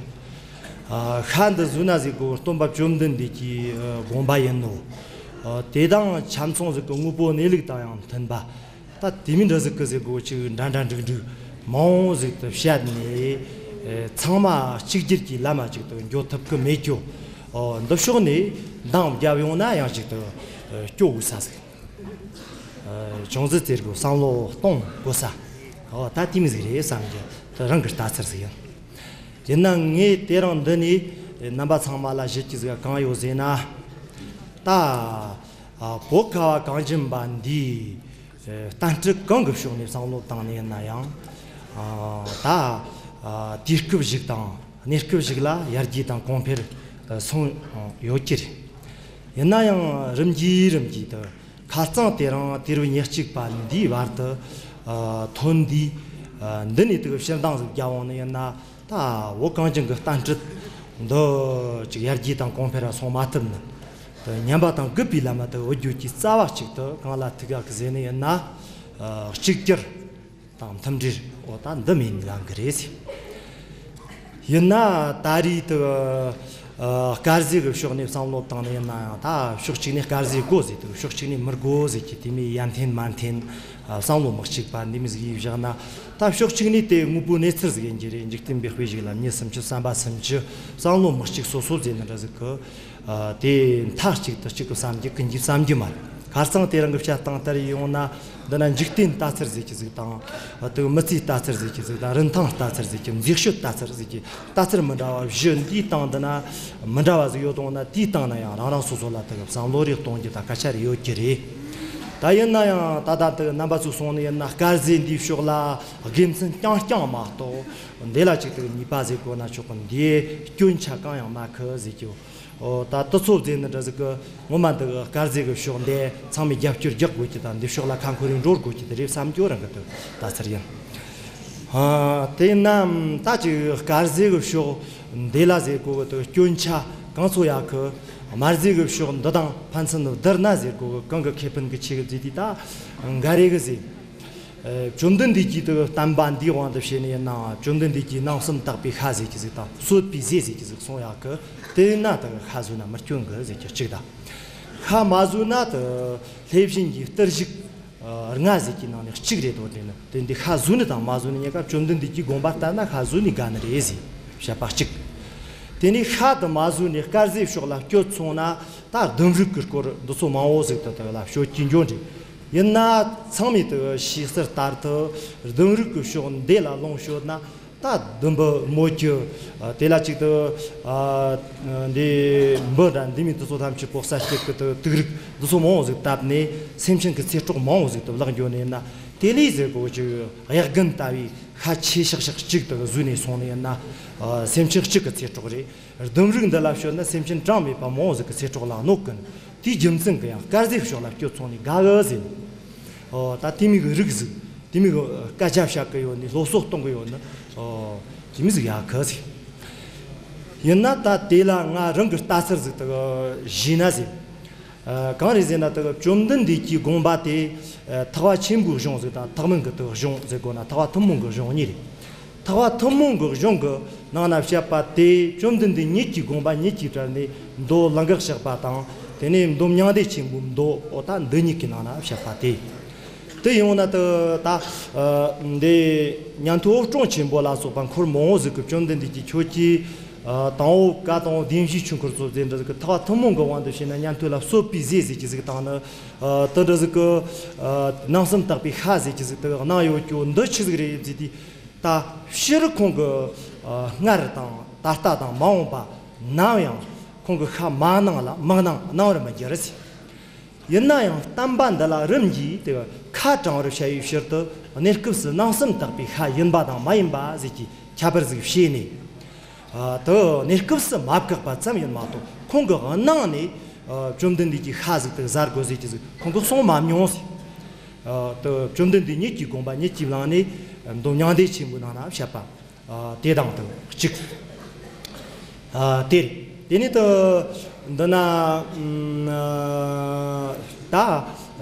ཨ། ཤ་འདི་ཟོས་ན་ཟིག་གོ་སྟོན་པ་བཅོམ་ལྡན་འདས་ཀྱི། ཨ། དགོངས་པ་ཡིན་ནོ། ཨ། དེ་དང་ཆ་མཚུངས་ཟིག་གི་དངོས་པོ་གནས་ལུགས་དང་ཡང་མཐུན་པ། ད་དེ་མིན་འདྲ་ཟིག་གི་ཟིག་གོ་ཅིག་འདྲ་འདྲ་འགྲིག་འགྲིག་མང་བོ་ཟིག་ཏུ་བཤད་ནས། ཨ། ཚང་མ་གཅིག་གྱུར་གྱི་ལམ་མ་ཅིག་ཏུ་འགྱོ་ཐུབ་གི་མེད་རྒྱུ། ཨོ། འདི་ཕྱོགས་ནས་འདང་བརྒྱབ་ཡོང་ན་ཡང་ཅིག་ཏུ། ཨ། སྐྱོ་དགོས་ས་ཟིག་ཨ། ཅུང་ཟད་ཟེར་དགོས་བསམ་བློ་གཏོང་དགོས་ས། ཨོ། ད་དེ་མི་ཟིག་རེད་བསམ་གྱི་དེ་རང་གི་ལྟ་ཚུལ་ཟིག་ཡིན། ཡིན་ན་ངས་དེ་རིང་འདི་ནས་རྣམ་པ་ཚང་མ་ལ་བཤད་རྒྱུ་ཟིག་གང་ཡོད་ཟེར་ན། ད། ཨ། བོད་ཁ་བ་གངས་ཅན་པ་འདིའི། ཨ། བསྟན་སྲིད་གང་གི་ཕྱོགས་ནས་བསམ་བློ་བཏང་ནས་ཡིན་ན་ཡང་། ཨ། ད། ཨ། དུས་སྐབས་ཤིག་དང་གནས་སྐབས་ཤིག་ལ་ཡར་རྒྱས་དང་གོང་འཕེལ། ཨ། སོང་ཡོད་ཀྱི་རེད། ཡིན་ན་ཡང་རིམ་གྱིས་རིམ་གྱིས་དུ། ཁ་རྩང་དེ་རིང་དུས་རབས་ཉེར་གཅིག་པ་འདིའི་བར་དུ། ཨ། ཐོན་དུས། ཨ། འདི་ནས་དུ་ཕྱིར་འདང་ཟིག་རྒྱབ་འོང་ནི་ཡིན་ན། ད་བོད་གངས་ཅན་གྱི་བསྟན་སྲིད་འདི་ཅིག་ཡར་རྒྱས་དང་གོང་འཕེལ་ར་སོང་མ་ཐུབ་ནི། དུ་ཉམས་པ་དང་རྒུད་པའི་ལམ་མ་དུ་འོད་རྒྱུ་གྱི་རྩ་བ་གཅིག་ཏུ་གང་ལ་ཐུག་ག་གི་ཟེར་ནི་ཡིན་ན། ཨ། གཅིག་གྱུར་དང་མཐུན་སྒྲིལ། འོ། ད་འདི་མིན་ལང་གི་རེད་ཟེར། ཡིན་ན་ད་རེས་དུ། ཨ། དཀར་ཟས་གི་ཕྱོགས་ནས་བསམ་བློ་བཏང་ནས་ཡིན་ན་ཡང་ད་ཕྱོགས་གཅིག་ནས་དཀར་ཟས་དགོས་ཟེར་དུ་ཕྱོགས་གཅིག་ནས་མི་དགོས་ཟེར་གྱི་དེ་མོ་ཡ་མཐུན་མ་མཐུན། ཨ། བསམ་བློ་མི་གཅིག་པ་འདི་མོ་ཟིག་ཡིན་བཞག་ན། ད་ཕྱོགས་གཅིག་ནས་དེ་དངོས་པོའི་གནས་ཚུལ་ཟིག་ཡིན་གྱི་རེད། འཇིག་རྟེན་པའི་དཔེ་ཞིག་ལ་མྱི་སུམ་ཅུ་བསམ་པ་སུམ་ཅུ་བསམ་བློ་མི་གཅིག་སོ་སོ་ཟེར་ནི་འདྲ་ཟིག་གི། ཨ། དེ་མཐའ་གཅིག་ཏུ་གཅིག་གི་བསམ་རྒྱུ་ཀུན་གྱིས་བསམ་རྒྱུ་མ་རེད། ཁ་རྩང་དེ་རིང་གི་བཤད་སྟངས་ལྟར་ཡོང་ན། འདི་ན་འཇིག་རྟེན་ལྟ་ཚུལ་ཟེར་གྱི་ཟིག་དང་། དུ་མི་ཚེའི་ལྟ་ཚུལ་ཟེར་གྱི་ཟིག་དང་། རིན་ཐང་ལྟ་ཚུལ་ཟེར་གྱི། མཛེས་དཔྱོད་ལྟ་ཚུལ་ཟེར་གྱི། ལྟ་ཚུལ་མི་འདྲ་བ་བཞི་འདིའི་སྟེང་འདི་ན་མི་འདྲ་བ་ཟིག་ཡོད་དང་ན། དེའི་སྟེང་ན་ཡང་རང་རང་སོ་སོ་ལ་དུ་བསམ་བློ་རེ་གཏོང་རྒྱུ་དང་སྐད་ཆ་རེ་ཡོད་ཀྱི་རེད། ད་ཡིན་ན་ཡང་ད་ལྟ་དུ་རྣམ་པ་ཚོས་གསུངས་ནི་ཡིན་ན། དཀར་ཟས་འདིའི་ཕྱོགས་ལ་དགེ་མཚན་རྐྱང་རྐྱང་མ་གཏོགས་འདི་ལ་ཅིག་དུ་ཉེས་པ་ཟེར་དགོས་ན་ཆོག་གི། འདིའི་སྐྱོན་ཆ་གང་ཡང་མེད་གི་ཟེར་གྱི། ཨོ། ད་དུ་ཚོད་ཟེར་ནི་འདྲ་ཟིག་གི། ངོ་མ་འདི་གི་དཀར་ཟས་གི་ཕྱོགས་འདི་ཚང་མས་རྒྱབ་སྐྱོར་རྒྱག་དགོས་ཀྱི་དང་། འདི་ཕྱོགས་ལ་ཁ་འཁོར་རེ་འགྲོ་དགོས་ཀྱི་དེ་རེད་བསམ་རྒྱུ་རང་གི་དུ་ལྟ་ཚུལ་ཡིན། ཨ། དེ་ན་ད་ཅིག་དཀར་ཟས་གི་ཕྱོགས་འདི་ལ་ཟེར་དགོས་གི་དུ་སྐྱོན་ཆ་གང་ཚོ་ཡོད་གི། དམར་ཟས་གི་ཕྱོགས་འདི་དང་ཕན་ཚུན་བསྡུར་ན་ཟེར་དགོས་གི། གང་གི་ཁེ་ཕན་གི་ཆེ་གི་ཟེར་དུས་ད་འགའ་རེ་གི་ཟེར། ཨ། བཅོམ་ལྡན་འདས་ཀྱི་དུ་བསྟན་པ་འདིའི་དབང་དུ་བྱས་ནས་ཡིན་ན། བཅོམ་ལྡན་འདས་ཀྱིས་སྣང་སེམས་དག་པའི་ཤ་ཟེར་གྱི་ཟིག་དང་། གསོད་པའི་ཟས་ཟེར་གྱི་ཟིག་གསུངས་ཡོད་གི། དེ་ན་དུ་ཤ་ཟོས་ན་མི་སྐྱོན་གི་ཟེར་གྱི་གཅིག་དང་། ཤ་མ་ཟོས་ན་དུ་ལྷས་བྱིན་གྱི་གཏེར་གཞུག་ལྔ་ཟེར་གྱི་ནང་ནས་གཅིག་རེད་དོ། དེ་ནི་དེ་འདི་ཤ་ཟོས་ནི་དང་མ་ཟོས་ནི་གཉིས་ཀ་བཅོམ་ལྡན་འདས་ཀྱི་དགོངས་པ་ལྟར་ན་ཤ་ཟོས་ནི་དགའ་ནི་རེད་ཟེར་བཤད་པ་གཅིག། དེ་ནས་ཤ་དུ་མ་ཟོས་ནས་དཀར་ཟས་ཕྱོགས་ལ་སྐྱོད་སོང་ན། ད་ལྡུམ་རུས་ཀྱི་སྐོར་འདི་ཚོ་མང་བོ་ཟིག་ཏུ་དུ་ལ་ཤོད་ཀྱི་འགྱོ་འདྲ། ཡིན་ན་ཚང་མས་དུ་ཤེས་གསལ་ལྟར་དུ་ལྡུམ་རུས་ཀྱི་ཕྱོགས་འདི་ལ་ལོངས་སྤྱོད་ན། ད་ལྡུམ་བུ་རྨོ་རྒྱུ། ཨ། དེ་ལ་ཅིག་ཏུ། ཨ། འདི་འབུ་འདྲ་འདི་མིན་དུ་ཚོ་ཐམས་ཅད་པོ་ས་སྐྱེད་ཀྱི་དུ་དུག་རིགས་འདི་ཚོ་མང་བོ་ཟིག་བཏབ་ནས་སེམས་ཅན་གྱི་ཚེ་སྲོག་མང་བོ་ཟིག་ཏུ་བརླག་འགྱོ་ནས་ཡིན་ན། དེ་ལས་ཟེར་གོ་ཅིག་གཡག་རྒན་ལྟ་བུའི་ཤ་ཆེ་ཤག་ཤག་ཅིག་ཏུ་ཟོས་ནས་སོང་ནས་ཡིན་ན། ཨ། སེམས་ཅན་གཅིག་གི་ཚེ་སྲོག་རེད། ལྡུམ་རུས་འདི་ལ་ཤོད་ན་སེམས་ཅན་གྲངས་མེད་པ་མང་བོ་ཟིག་གི་ཚེ་སྲོག་ལ་གནོད་ཀུན། དེའི་རྒྱུ་མཚན་གྱི་ཡང་དཀར་ཟས་ཕྱོགས་ལ་སྐྱོད་སོང་ནས་དགའ་གི་ཟེར། ཨོ། ད་དེ་མོ་གི་རིགས་ཟིག་དེ་མོ་གི་སྐད་ཆ་བཤད་གི་ཡོད་ནི། སློབ་གསོ་གཏོང་གི་ཡོད་ནི། ཨོ། དེ་མོ་ཟིག་ཡོད་གི་ཟེར། ཡིན་ན་ད་དེ་ལ་ང་རང་གི་ལྟ་ཚུལ་ཟིག་དག་བཞེས་ན་ཟེར། ཨ། གང་རེད་ཟེར་ན་དག་བཅོམ་ལྡན་འདས་ཀྱི་དགོངས་པ་དེ། ཨ། ཐེག་པ་ཆེན་པོའི་གཞུང་ཟིག་དང་ཐེག་དམན་གྱི་དག་གཞུང་ཟེར་དགོས་ན། ཐེག་པ་ཐུན་མོང་གི་གཞུང་གཉིས་རེད། ཐེག་པ་ཐུན་མོང་གི་གཞུང་གི་ནང་ན་བཤད་པ་དེ་བཅོམ་ལྡན་འདས་ཉིད་ཀྱི་དགོངས་པ་ཉིད་ཀྱིས་བཀྲལ་ནས་མདོ་ལུང་གིས་བཤད་པ་དང་། དེ་ནས་མདོ་མྱང་འདས་ཆེན་པོའི་མདོ། འོ། ད་འདི་གཉིས་ཀྱི་ནང་ན་བཤད་པ་དེ། དེ་ཡིན་ན་ད་ད། ཨ། འདི་ཉན་ཐོས་དབུ་སྐྲུན་ཆེན་པོ་ལ་སོགས་པ་འཁོར་མང་བོ་ཟིག་གིས་བཅོམ་ལྡན་འདས་ཀྱིས་ཁྱོད་ཀྱིས། ཨ། དང་པོ་བཀའ་དང་པོ་བདེན་བཞིའི་ཆོས་འཁོར་སོགས་ཟེར་འདྲ་ཟིག་གི། ཐེག་པ་ཐུན་མོང་གི་དབང་དུ་བྱས་ན་ཉན་ཐོས་ལ་གསོད་པའི་ཟས་ཟེར་གྱི་ཟིག་དང་ནི། ཨ། དེ་འདྲ་ཟིག་གི། ཨ། སྣང་སེམས་དག་པའི་ཤ་ཟེར་གྱི་ཟིག་དེ་གནང་ཡོད་རྒྱུ་འདི་ཆི་ཟིག་རེད་ཟེར་དུས། ད་སྤྱིར་ཁོང་གིས། ཨ། སྔར་དང་ད་ལྟ་དང་མ་འོངས་པ་ནམ་ཡང་ཁོང་གིས་ཤ་མ་གནང་ལ་མ་གནང་གནང་བར་མི་འགྱུར་ཟེར། ཡིན་ན་ཡང་བསྟན་པ་འདི་ལ་རིམ་གྱིས་དེ་ཁ་དྲང་བར་བྱ་བའི་ཕྱིར་དུ། གནས་སྐབས་སུ་སྣང་སེམས་དག་པའི་ཤ་ཡིན་པ་དང་མ་ཡིན་པ་ཟེར་གྱི་ཁྱད་པར་ཟིག་བྱས་ནས། ཨ་དེ་གནས་སྐབས་སུ་མ་བཀག་པ་ཙམ་ཡིན་མ་གཏོགས། ཁོང་གི་ནང་ནས་ཨ་བཅོམ་ལྡན་འདས་ཀྱིས་ཤ་ཟོས་དེ་ཟ་དགོས་ཟེར་གྱི་ཟིག་ཁོང་གིས་གསུངས་མ་མྱོང་ཟེར། ཨ་དེ་བཅོམ་ལྡན་འདས་ཉིད་ཀྱི་དགོངས་པ་ཉིད་ཀྱི་ལམ་ནས་མདོ་མྱང་འདས་ཆེན་པོའི་ནང་ན་བཤད་པ། ཨ་དེ་དང་དེ་གཅིག་ཨ་དེ་རེད། དེ་ནས་དེ་འདི་ན་ཨ་ད་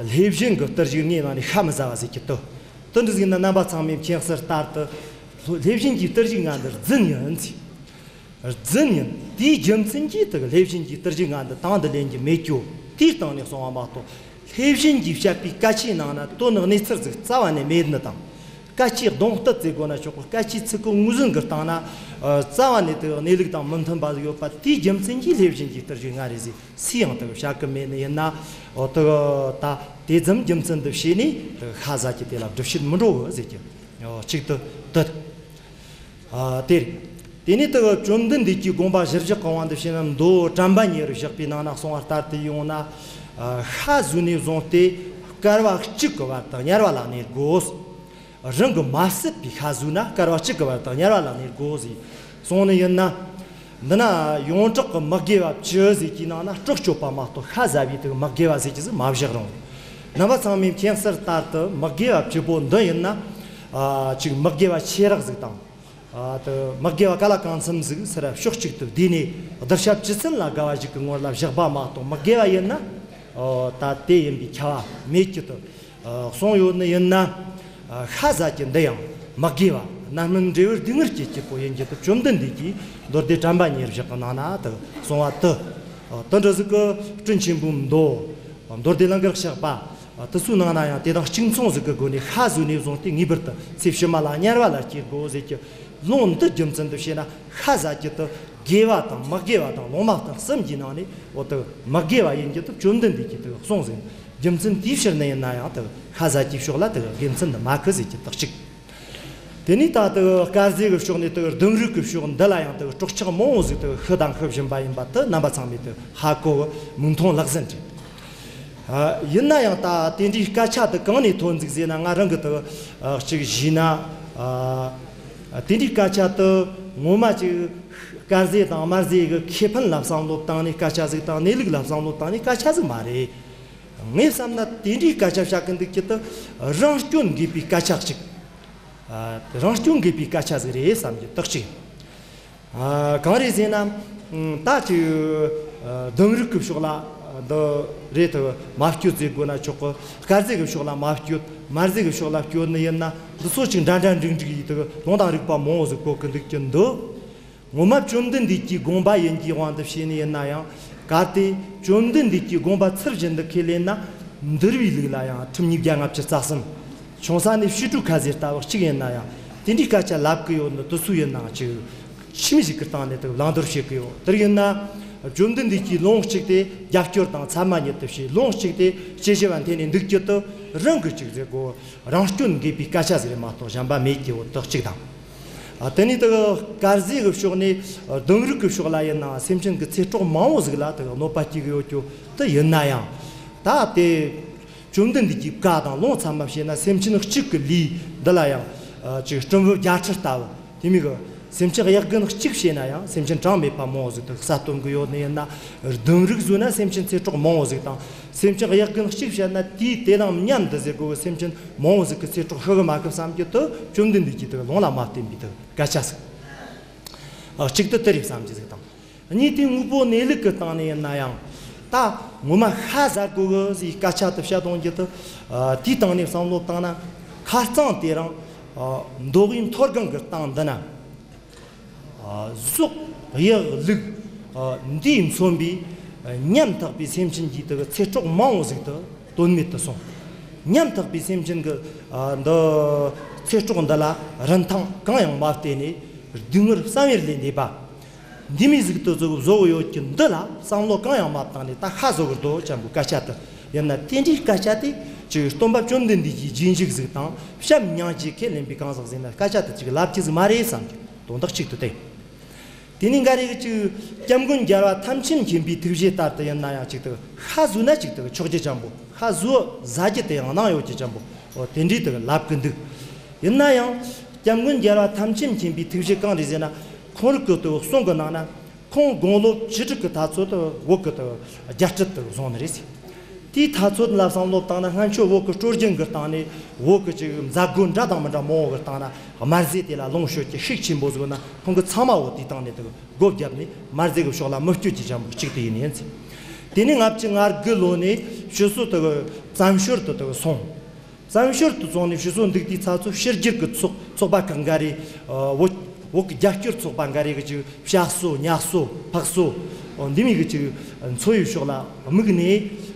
ལྷས་བྱིན་གྱི་བརྟུལ་ཞུགས་ངའི་ནང་ནས་ཤ་མི་ཟ་བ་ཟེར་གྱི་དེ། དེ་འདྲ་ཟིག་ན་རྣམ་པ་ཚང་མས་མཁྱེན་གསལ་ལྟར་དུ། ལྷས་བྱིན་གྱི་བརྟུལ་ཞུགས་ང་འདི་རྫུན་ཡིན་ཟེར། རྫུན་ཡིན། དེའི་རྒྱུ་མཚན་གྱིས་དེ་ལྷས་བྱིན་གྱི་བརྟུལ་ཞུགས་ང་འདི་དང་དུ་ལེན་རྒྱུ་མེད་ཀྱོ། དེའི་སྟེང་ནས་གསུངས་པ་མ་གཏོགས། ལྷས་བྱིན་གྱིས་བཤད་པའི་སྐད་ཆའི་ནང་ན་དོན་ནི་གནས་ཚུལ་ཟིག་རྩ་བ་ནས་མེད་ནི་དང་། སྐད་ཆའི་གདོང་གཏད་ཟེར་དགོས་ན་ཆོག་གི། སྐད་ཆའི་ཚིག་གི་ངོས་ཟིན་གྱི་སྟེང་ན་ཨ་རྩ་བ་ནས་དེ་གནས་ལུགས་དང་མི་མཐུན་པ་ཟིག་ཡོད་པ། དེའི་རྒྱུ་མཚན་གྱིས་ལྷས་བྱིན་གྱི་བརྟུལ་ཞུགས་ང་རེད་ཟེར་སུས་ཡང་དེ་བཤད་གི་མེད་ནི་ཡིན་ན། འོ་དེ་ད་དེ་ཙམ་རྒྱུ་མཚན་འདི་བྱས་ནས་དེ་ཤ་ཟ་རྒྱུ་དེ་ལ་སྒྲུབ་བྱེད་མི་འགྲོ་གི་ཟེར་གྱི། འོ་གཅིག་ཏུ་དེ། ཨ་དེ་རེད། དེ་ནས་དེ་བཅོམ་ལྡན་འདས་ཀྱི་དགོངས་པ་གཞིར་བཞག་གི་དབང་དུ་བྱས་ན། མདོ་དྲན་པ་ཉེར་བཞག་པའི་ནང་ན་གསུངས་པ་ལྟར་དུ་ཡོང་ན། ཨ་ཤ་ཟོས་ནས་བཟུང་སྟེ་བསྐལ་པ་གཅིག་གི་བར་དུ་དམྱལ་བ་ལ་གནས་དགོས། རང་གིས་མ་བསད་པའི་ཤ་ཟོས་ན་བསྐལ་པ་གཅིག་གི་བར་དུ་དམྱལ་བ་ལ་གནས་དགོས་ཟེར་གསུངས་ནི་ཡིན་ན། འདི་ན་ཡོངས་གྲགས་ཀྱི་མི་དགེ་བ་བཅུ་ཟེར་གྱི་ནང་ན་སྲོག་གཅོད་པ་མ་གཏོགས་ཤ་ཟ་བའི་དེ་མི་དགེ་བ་ཟེར་གྱི་ཟིག་མ་བཞག་རུང་། རྣམ་པ་ཚང་མས་མཁྱེན་གསལ་ལྟར་དུ་མི་དགེ་བ་བཅུ་པོ་འདི་ཡིན་ན། ཨ་ཅིག་མི་དགེ་བ་ཆེ་རག་ཟིག་དང་། ཨ་དེ་མི་དགེ་བ་ག་ལ་གང་འཚམ་ཟིག་ཟེར་ར་ཕྱོགས་གཅིག་ཏུ་བསྡུས་ནས་གདུལ་བྱ་བཅུ་ཚན་ལ་དགའ་བ་ཞིག་གི་ངོར་ལ་བཞག་པ་མ་གཏོགས། མི་དགེ་བ་ཡིན་ན་ཨོ་ད་དེ་ཡིན་པའི་ཁྱབ་པ་མེད་ཀྱི་དེ། ཨ་གསུངས་ཡོད་ནི་ཡིན་ན། ཨ་ཤ་ཟ་རྒྱུ་འདི་ཡང་མི་དགེ་བ་རྣམ་སྨིན་འབྲས་བུའི་སྡུག་བསྔལ་སྐྱེད་རྒྱུ་པོ་ཡིན་རྒྱུ་དེ་བཅོམ་ལྡན་འདས་ཀྱིས་མདོ་སྡེ་དྲན་པ་ཉེར་བཞག་གི་ནང་ན་དེ་གསུངས་པ་དེ། ཨ་དེ་འདྲ་ཟིག་གི་སྤྲིན་ཆེན་པོའི་མདོ། མདོ་སྡེ་ལང་ཀར་བཤད་པ། དེ་ཚོའི་ནང་ན་ཡང་དེ་དང་གཅིག་མཚུངས་ཟིག་གི་སྒོ་ནས་ཤ་ཟོས་ནས་བཟུང་སྟེ་ངེས་པར་དུ་ཚེ་ཕྱི་མ་ལ་དམྱལ་བ་ལ་སྐྱེ་དགོས་ཟེར་གྱི་ལུང་འདི་རྒྱུ་མཚན་དུ་བྱས་ན། ཤ་ཟ་རྒྱུ་དེ་དགེ་བ་དང་མི་དགེ་བ་དང་ལོང་བ་དང་གསུམ་གྱི་ནང་ནས་འོ་དེ་མི་དགེ་བ་ཡིན་རྒྱུ་དེ་བཅོམ་ལྡན་འདས་ཀྱིས་དེ་གསུངས་ཟིན། རྒྱུ་མཚན་དེའི་ཕྱིར་ནི་ཡིན་ན་ཡང་དེ་ཤ་ཟ་རྒྱུའི་ཕྱོགས་ལ་དེ་དགེ་མཚན་འདི་མ་ཁུ་ཟེར་གྱི་དག་ཅིག་དེ་ནས་ད་དེ་དཀར་ཟས་ཀྱི་ཕྱོགས་ནས་དེ་ལྡུམ་རའི་གི་ཕྱོགས་འདི་ལ་ཡང་དེ་སྲོག་ཆགས་མང་བོ་ཟིག་དེ་ཤི་དང་ཤི་བཞིན་པ་ཡིན་པ་དེ་རྣམ་པ་ཚང་མས་དེ་ཧ་གོ་གི། མིག་མཐོང་ལག་ཟིན་རེད། ཨ་ཡིན་ན་ཡང་ད་དེ་འདྲའི་སྐད་ཆ་དེ་གང་ནས་ཐོན་ཟིག་ཟེར་ན། ང་རང་གི་དེ་ཨ་གཅིག་ཞུས་ན། ཨ་དེ་འདྲའི་སྐད་ཆ་དེ་ངོ་མ་ཅིག་དཀར་ཟས་དང་དམར་ཟས་ཀྱི་ཁེ་ཕན་ལ་བསམ་བློ་བཏང་ནས་སྐད་ཆ་ཟིག་དང་། གནས་ལུགས་ལ་བསམ་བློ་བཏང་ནས་སྐད་ཆ་ཟིག་མ་རེད། ངས་བསམ་ན་དེ་འདྲའི་སྐད་ཆ་བཤད་གི་འདུག་རྒྱུ་དེ་རང་སྐྱོན་འགོས་པའི་སྐད་ཆ་ཅིག་ཨ་རང་སྐྱོན་འགོས་པའི་སྐད་ཆ་ཟིག་རེད་བསམ་རྒྱུ་དག་ཅིག་ཨ་གང་རེད་ཟེར་ན། ཨ་ད་ཅིག་ཨ་ལྡུམ་རའི་གི་ཕྱོགས་ལ་འདི་རེད་དེ་མ་བསྐྱོད་ཟེར་དགོས་ན་ཆོག་གི། དཀར་ཟས་ཀྱི་ཕྱོགས་ལ་མ་བསྐྱོད། དམར་ཟས་ཀྱི་ཕྱོགས་ལ་བསྐྱོད་ནི་ཡིན་ན། འདི་ཚོ་ཅིག་འདྲ་འདྲ་འགྲིག་འགྲིག་ཡིན་དེ་ལུང་དང་རིགས་པ་མང་བོ་ཟིག་གོ་གི་འདུག་རྒྱུ་འདི། ངོ་མ་བཅོམ་ལྡན་འདས་ཀྱི་དགོངས་པ་ཡིན་གྱི་དབང་དུ་བྱས་ནས་ཡིན་ན་ཡང་། གལ་ཏེ་བཅོམ་ལྡན་འདས་ཀྱི་དགོངས་པ་ཚུལ་བཞིན་དུ་ཁས་ལེན་ན། འདུལ་བའི་ལུགས་ལ་ཡང་ཁྲིམས་ཉིས་བརྒྱ་ལྔ་བཅུ་རྩ་གསུམ། ཆུང་ས་ནས་བཤད་སྒྲུབ་ཁ་ཟས་ལྟ་བུ་གཅིག་ཡིན་ན་ཡང་། དེ་འདྲའི་སྐད་ཆ་ལབ་གི་ཡོད་ནི་དེ་ཚོ་ཡིན་ནའང་ཅིག་ཁྲིམས་ཞིག་གི་སྟེང་ནས་དེ་བླང་དོར་བྱེད་གི་ཡོད། དེར་ཡིན་ན་བཅོམ་ལྡན་འདས་ཀྱིས་ལུང་གཅིག་དེ་རྒྱབ་སྐྱོར་དང་ཚད་མ་ཉིད་དུ་བྱས། ལུང་གཅིག་དེ་སྐྱེ་བྱེད་པ་འཐད་ནས་འདུག་རྒྱུ་དེ་རང་གི་ཅིག་ཟེར་གོ། རང་སྐྱོན་འགོས་པའི་སྐད་ཆ་ཟིག་རེད་མ་གཏོགས་གཞན་པ་མེད་ཀྱི། འོ་དེ་གཅིག་དང་། ཨ་དེ་ནས་དེ་དཀར་ཟས་ཀྱི་ཕྱོགས་ནས་ལྡུམ་རའི་གི་ཕྱོགས་ལ་ཡིན་ན་སེམས་ཅན་གྱི་ཚེ་སྲོག་མང་བོ་ཟིག་ལ་དེ་གནོད་པ་སྐྱེལ་གི་ཡོད་རྒྱུ་དེ་ཡིན་ན་ཡང་། ད་དེ་བཅོམ་ལྡན་འདས་ཀྱི་བཀའ་དང་ལུང་ཚད་མ་བྱས་ན། སེམས་ཅན་གཅིག་གི་ལུས་འདི་ལ་ཡང་ཨ་ཅིག་སྲིན་བུ་བརྒྱད་ཁྲི་ལྟ་བུ། དེ་མིན་གྱི་སེམས་ཅན་གཡག་རྒན་གཅིག་བྱས་ན་ཡང་སེམས་ཅན་གྲངས་མེད་པ་མང་བོ་ཟིག་དེ་གསོད་གཏོང་གི་ཡོད་ནི་ཡིན་ན། ལྡུམ་རའི་བཟོས་ན་སེམས་ཅན་ཚེ་སྲོག་མང་བོ་ཟིག་དང་། སེམས་ཅན་གཡག་རྒན་གཅིག་བྱས་ན་དེའི་དེ་དང་མཉམ་དུ་ཟེར་དགོས་གི། སེམས་ཅན་མང་བོ་ཟིག་གི་ཚེ་སྲོག་ཤི་གི་མ་གི་བསམ་རྒྱུ་དེ་བཅོམ་ལྡན་འདས་ཀྱིས་དེ་ལུང་ལ་མ་བསྟན་པའི་དེ་སྐད་ཆ་ཟིག་ཨ་གཅིག་དེ་དེ་རེད་བསམ་རྒྱུ་ཟིག་དང་། གཉིས་དེ་དངོས་པོ་གནས་ལུགས་ཀྱི་སྟེང་ནས་ཡིན་ན་ཡང་། ད་ངོ་མ་ཤ་ཟ་དགོས་གི་ཟེར་སྐད་ཆ་དེ་བཤད་གཏོང་རྒྱུ་དེ། ཨ་དེའི་སྟེང་ནས་བསམ་བློ་བཏང་ན། ཁ་རྩང་དེ་རིང་ཨ་མདོ་དབུས་མཐོ་སྒང་གི་སྟེང་འདི་ན། ཨ་གཟུགས་གཡག་ལུག་ཨ་འདིས་མཚོན་པའི་ཨ་ཉམ་ཐག་པའི་སེམས་ཅན་གྱི་དེ་གི་ཚེ་སྲོག་མང་བོ་ཟིག་དེ་དོན་མེད་དུ་སོང་། ཉམ་ཐག་པའི་སེམས་ཅན་གྱི་ཨ་འདི་ཚེ་སྲོག་འདི་ལ་རིན་ཐང་གང་ཡང་མ་བལྟས་ནས། སྡུག་བསྔལ་བསམ་ཡུལ་ལས་འདས་པ་འདི་མོ་ཟིག་དེ་བཟོ་བཟོ་གི་ཡོད་ཀྱི་འདི་ལ་བསམ་བློ་གང་ཡང་མ་བཏང་ནས། ད་ཤ་ཟོ་གི་འདུག་ཅན་པོ་སྐད་ཆ་དེ་ཡིན་ན། དེ་འདྲའི་སྐད་ཆ་དེ་ཅིག་སྟོན་པ་བཅོམ་ལྡན་འདས་ཀྱི་རྗེས་འཇུག་ཟིག་དང་བྱམས་སྙིང་རྗེ་ཁས་ལེན་པའི་གང་ཟག་ཟིག་ན་སྐད་ཆ་དེ་ཅིག་ལབ་རྒྱུ་ཟིག་མ་རེད་བསམ་གྱི། དོན་དག་གཅིག་ཏུ་བསྟན། དེ་ནས་འགའ་རེ་གིས་ཅིག་སྐྱབས་མགོན་རྒྱལ་བ་ཐམས་ཅད་མཁྱེན་པའི་ཐུགས་བཞེད་ལྟར་དུ་ཡིན་ན་ཡང་ཅིག་དེ་ཤ་ཟོས་ན་ཅིག་དེ་ཆོག་རྒྱུ་ཅན་པོ། ཤ་ཟོས་ཟ་རྒྱུ་དེ་ཡང་གནང་ཡོད་རྒྱུ་ཅན་པོ། འོ་དེ་འདྲའི་དེ་ལབ་གི་འདུག་ཡིན་ན་ཡང་སྐྱབས་མགོན་རྒྱལ་བ་ཐམས་ཅད་མཁྱེན་པའི་ཐུགས་བཞེད་གང་རེད་ཟེར་ན། ཁོང་རིགས་ཀྱི་དུ་གསུང་གི་ནང་ན། ཁོང་དགུང་ལོ་བཅུ་དྲུག་གི་ཐ་ཚོད་དུ་བོད་ཀྱི་དུ་རྒྱལ་སྲིད་དུ་བཟུང་ནི་རེད། དེའི་ཐ་ཚོད་ལ་བསམ་བློ་བཏང་ན། སྔན་ཆད་བོད་ཀྱི་སྲོལ་རྒྱུན་གྱི་སྟེང་ནས་བོད་ཀྱི་ཅིག་མཛད་སྒོ་འདྲ་དང་མི་འདྲ་མང་བོ་གི་སྟེང་ན་དམར་ཟས་དེ་ལ་ལོངས་སྤྱོད་ཀྱི་ཤུགས་ཆེན་པོ་བཟོས་ན། ཁོང་གི་ཚང་མ་བོ་དེའི་སྟེང་ནས་དུ་སྒོ་བརྒྱབ་ནས་དམར་ཟས་ཀྱི་ཕྱོགས་ལ་མི་སྤྱོད་ཀྱི་ཅན་པོ་གཅིག་དེ་ཡིན་ཡིན་ཟེར། དེ་ནས་ལྔ་བཅུ་ང་དགུ་ལོ་ནས་ཕྱི་སོ་དུ་བཙན་བྱོལ་དུ་དུ་སོང་། བཙན་བྱོལ་དུ་སོང་ནས་ཕྱི་སོ་འདུག་དུས་ཚ་ཚོ་ཕྱི་རྒྱལ་གྱི་ཚོགས་ཚོགས་པ་ཁག་འགའ་རེ། ཨ། བོད་བོད་ཀྱི་རྒྱལ་སྐྱོང་ཚོགས་པ་འགའ་རེ་གི་ཅིག་ཕྱག་སྲོལ་ཉག་སྲོལ་ཕག་སྲོལ། འོ། འདི་མོ་གི་ཅིག་འཚོ་བའི་ཕྱོགས་ལ་དམིགས་ནས།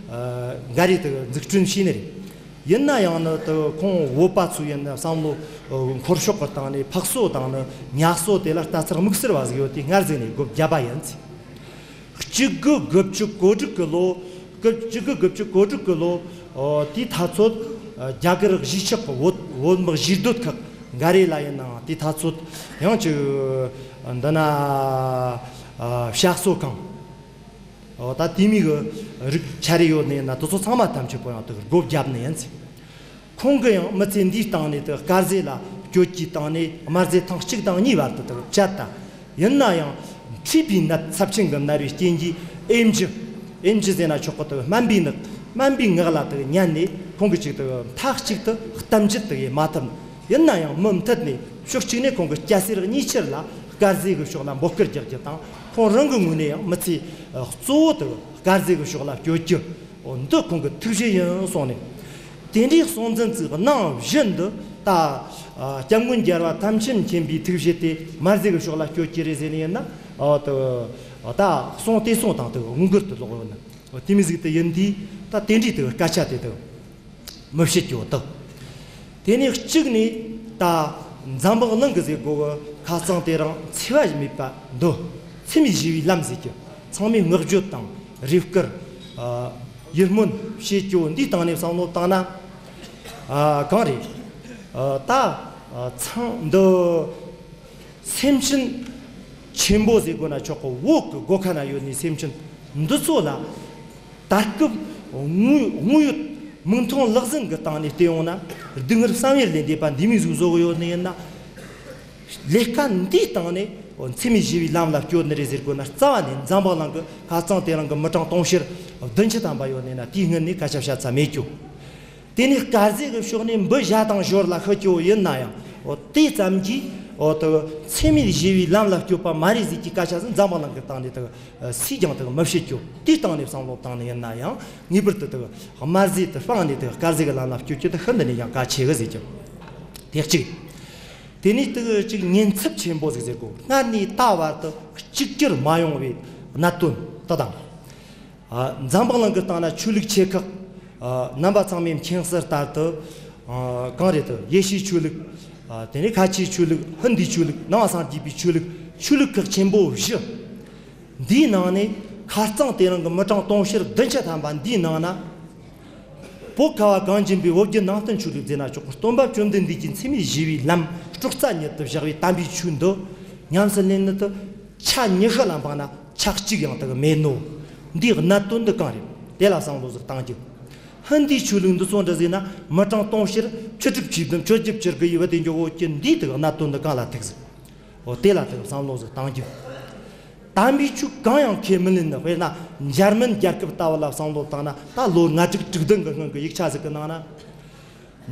ཨ། འགའ་རེ་དུ་འཛུགས་སྐྲུན་བྱས་ནི་རེད། ཡིན་ན་ཡང་ནི་དུ་ཁོང་བོད་པ་ཚོ་ཡིན་ན་བསམ་བློ་འཁོར་ཕྱོགས་ཀྱི་སྟེང་ནས་ཕག་སྲོལ་དང་ནི་ཉག་སྲོལ་དེ་ལ་ལྟ་ཚུལ་དམིགས་བསལ་བ་ཟིག་ཡོད་དེ། སྔར་ཟིག་ནས་སྒོ་བརྒྱབ་པ་ཡིན་ཟེར། གཅིག་དགུ་དགུ་བཅུ་གོ་དྲུག་གི་ལོ། གཅིག་དགུ་དགུ་བཅུ་གོ་དྲུག་གི་ལོ། ཨོ། དེའི་ཐ་ཚོད། ཨ། རྒྱ་གར་གཞིས་ཆགས་ཀྱི་བོད་བོད་དམག་གཞིས་སྡོད་ཁག་འགའ་རེ་ལ་ཡིན་ནའང་། དེའི་ཐ་ཚོད་ཡང་ཅིག་འདི་ན། ཨ། ཕྱག་སྲོལ་ཁང་། ཨོ། ད་དེ་མོ་གི་རིགས་ཆ་རེ་ཡོད་ནི་ཡིན་ན། དེ་ཚོ་ཚང་མ་ཐམས་ཅད་པོ་ཡང་དུ་སྒོ་བརྒྱབ་ནི་ཡིན་ཟེར། ཁོང་གི་ཡང་མི་ཚེ་འདིའི་སྟེང་ནས་དུ་དཀར་ཟས་ལ་སྤྱོད་ཀྱི་སྟེང་ནས་དམར་ཟས་ཐེངས་གཅིག་དང་གཉིས་བར་དུ་དུ་བཅད་ད། ཡིན་ན་ཡང་མཁྲིས་པའི་ནད་ཚབས་ཆེན་གྱི་ན་བའི་རྐྱེན་གྱིས་ཨེམ་ཆི། ཨེམ་ཆི་ཟེར་ན་ཆོག་གི། དུ་སྨན་པའི་ནད། སྨན་པའི་ངག་ལ་དུ་ཉན་ནས། ཁོང་གི་ཅིག་དུ་མཐའ་གཅིག་ཏུ་གཏམ་རྒྱུད་དུ་ཡེ་མ་ཐུབ། ཡིན་ན་ཡང་མུ་མཐུད་ནས་ཕྱོགས་གཅིག་ནས་ཁོང་གི་སྐྱ་སེར་གཉིས་ཆར་ལ་དཀར་ཟས་ཀྱི་ཕྱོགས་ལ་འབོད་སྐུལ་རྒྱག་རྒྱུ་དང་། ཁོང་རང་གི་ངོས་ནས་ཡང་མི་ཚེ་གཙོ་བོ་དུ་དཀར་ཟས་ཀྱི་ཕྱོགས་ལ་སྤྱོད་རྒྱུ། འོ། འདི་ཁོང་གི་ཐུགས་བཞེད་ཡིན་གསུངས་ནས། དེ་འདྲའི་གསུང་འཛིན་ཚིག་གནང་བཞིན་དུ། ད། ཨ། སྐྱབས་མགོན་རྒྱལ་བ་ཐམས་ཅད་མཁྱེན་པའི་ཐུགས་བཞེད་དེ་དམར་ཟས་ཀྱི་ཕྱོགས་ལ་སྤྱོད་ཀྱི་རེད་ཟེར་ནི་ཡིན་ན། ཨ། ད། ད་གསུང་དེ་གསུང་དང་དུ་དངུལ་སྒོར་དུ་ལོག་ཡོད་ན། འོ། དེ་མོ་ཟིག་དུ་ཡིན་དུས། ད་དེ་འདྲའི་དུ་སྐད་ཆ་དེ་དུ་མི་བཤད་རྒྱུ་དག། དེ་ནས་གཅིག་ནས་ད་འཛམ་བག་གླིང་གི་ཟེར་དགོས་གི། ཁ་རྩང་དེ་རིང་འཚེ་བ་མེད་པ་འདུ། འཚེ་མེད་ཞི་བའི་ལམ་ཟེར་གྱི། ཚང་མས་བསྔགས་བརྗོད་དང་རེ་སྐུལ། ཨ། ཡིད་སྨོན་བྱེད་རྒྱུ་འདིའི་སྟེང་ནས་བསམ་བློ་བཏང་ན། ཨ། གང་རེད། ཨ། ད། ཨ། ཚང་འདི་སེམས་ཅན་ཆེན་པོ་ཟེར་དགོས་ན་ཆོག་གི། བོད་ཀྱི་སྒོ་ཁ་ན་ཡོད་ནི་སེམས་ཅན་འདི་ཚོ་ལ། ད་སྐབས་དངོས་དངོས་ཡོད་མིག་མཐོང་ལག་ཟིན་གྱི་སྟེང་ནས་བལྟས་ཡོང་ན། སྡུག་བསྔལ་བསམ་ཡུལ་ལས་འདས་པ་འདི་མོ་ཟིག་བཟོ་གི་ཡོད་ནི་ཡིན་ན། ལས་ཀ་འདིའི་སྟེང་ནས། འོ། འཚེ་མེད་ཞི་བའི་ལམ་ལ་སྐྱོད་ནི་རེད་ཟེར་དགོས་ན། རྩ་བ་ནས་འཛམ་བག་གླིང་གི་ཁ་རྩང་དེ་རིང་གི་མི་གྲངས་དུང་ཕྱུར་བདུན་ཅུ་ཐམ་པ་ཡོད་ནི་ན། དེའི་སྔོན་ནས་སྐད་ཆ་བཤད་ས་མེད་རྒྱུ། དེ་ནས་དཀར་ཟས་ཀྱི་ཕྱོགས་ནས་འབུ་བཞའ་དང་ཞོར་ལ་ཤི་རྒྱུ་ཡིན་ན་ཡང་། འོ། དེ་ཙམ་གྱིས། འོ། དུ་འཚེ་མེད་ཞི་བའི་ལམ་ལ་སྐྱོད་པ་མ་རེད་ཟེར་གྱི་སྐད་ཆ་ཟིག་འཛམ་བག་གླིང་གི་སྟེང་ནས་དུ། ཨ། སུས་ཀྱང་དུ་མི་བཤད་རྒྱུ། དེའི་སྟེང་ནས་བསམ་བློ་བཏང་ནི་ཡིན་ན་ཡང་། ངེས་པར་དུ་དུ་དམར་ཟས་དུ་སྤངས་ནས་དུ་དཀར་ཟས་ཀྱི་ལམ་ལ་སྐྱོད་རྒྱུ་དེ་ཤིན་ཏུ་ནས་ཀྱང་གལ་ཆེ་གི་ཟེར་རྒྱུ། དེ་གཅིག། དེ་ནས་དུ་གཅིག་ཉེན་ཚབས་ཆེན་པོ་ཟིག་ཟེར་དགོས། སྔར་ནས་ད་བར་དུ་གཅིག་གྱུར་མ་ཡོང་བའི་གནད་དོན་དེ་དང་། ཨ། འཛམ་བག་གླིང་གི་སྟེང་ན་ཆོས་ལུགས་ཆེ་ཁག། ཨ། རྣམ་པ་ཚང་མས་མཁྱེན་གསལ་ལྟར་དུ། ཨ། གང་རེད་དུ། ཡེ་ཤུའི་ཆོས་ལུགས། ཨ། དེ་ནས་ཁ་ཆེའི་ཆོས་ལུགས། ཧིན་དུའི་ཆོས་ལུགས། ནང་པ་སངས་རྒྱས་པའི་ཆོས་ལུགས། ཆོས་ལུགས་ཁག་ཆེན་པོ་བཞི། འདིའི་ནང་ནས་ཁ་རྩང་དེ་རིང་གི་མི་གྲངས་དུང་ཕྱུར་བདུན་ཅུ་ཐམ་པ་འདིའི་ནང་ན། བོད་ཁ་བ་གངས་ཅན་པའི་བོད་བརྒྱུད་ནང་བསྟན་ཆོས་ལུགས་ཟེར་ན་ཆོག་གི། སྟོན་པ་བཅོམ་ལྡན་འདས་ཀྱིས་འཚེ་མེད་ཞི་བའི་ལམ་སྲོག་རྩ་ཉིད་དུ་བཞག་པའི་དམ་པའི་ཆོས་འདི་ཉམས་སུ་ལེན་ནི་དེ་ཆ་ཉི་ཤུ་ལ་འཕངས་ན་ཆ་གཅིག་ཡང་དག་མེད་ནོ། འདིའི་གནད་དོན་འདི་གང་རེད། དེ་ལ་བསམ་བློ་ཟིག་བཏང་རྒྱུ། ཧིན་དུའི་ཆོས་ལུགས་འདི་ཚོ་འདྲ་ཟེར་ན། མི་གྲངས་དུང་ཕྱུར་བཅུ་དྲུག་བཅུ་བདུན་བཅོ་བརྒྱད་བཅུ་དགུ་ཡི་བ་དེ་འཇོག་འོ་ཀྱི། འདིའི་དག་གནད་དོན་འདི་གང་ལ་ཐུག་ཟིག། འོ། དེ་ལ་དག་བསམ་བློ་ཟིག་བཏང་རྒྱུ། དམ་པའི་ཆོས་གང་ཡང་ཁས་མི་ལེན་ནི། དཔེར་ན་འཇར་མན་རྒྱལ་ཁབ་ལྟ་བུ་ལ་བསམ་བློ་བཏང་ན། ད་ལོ་ལྔ་དྲུག་དྲུག་བདུན་གི་སྔོན་གི་ཡིག་ཆ་ཟིག་གི་ནང་ན།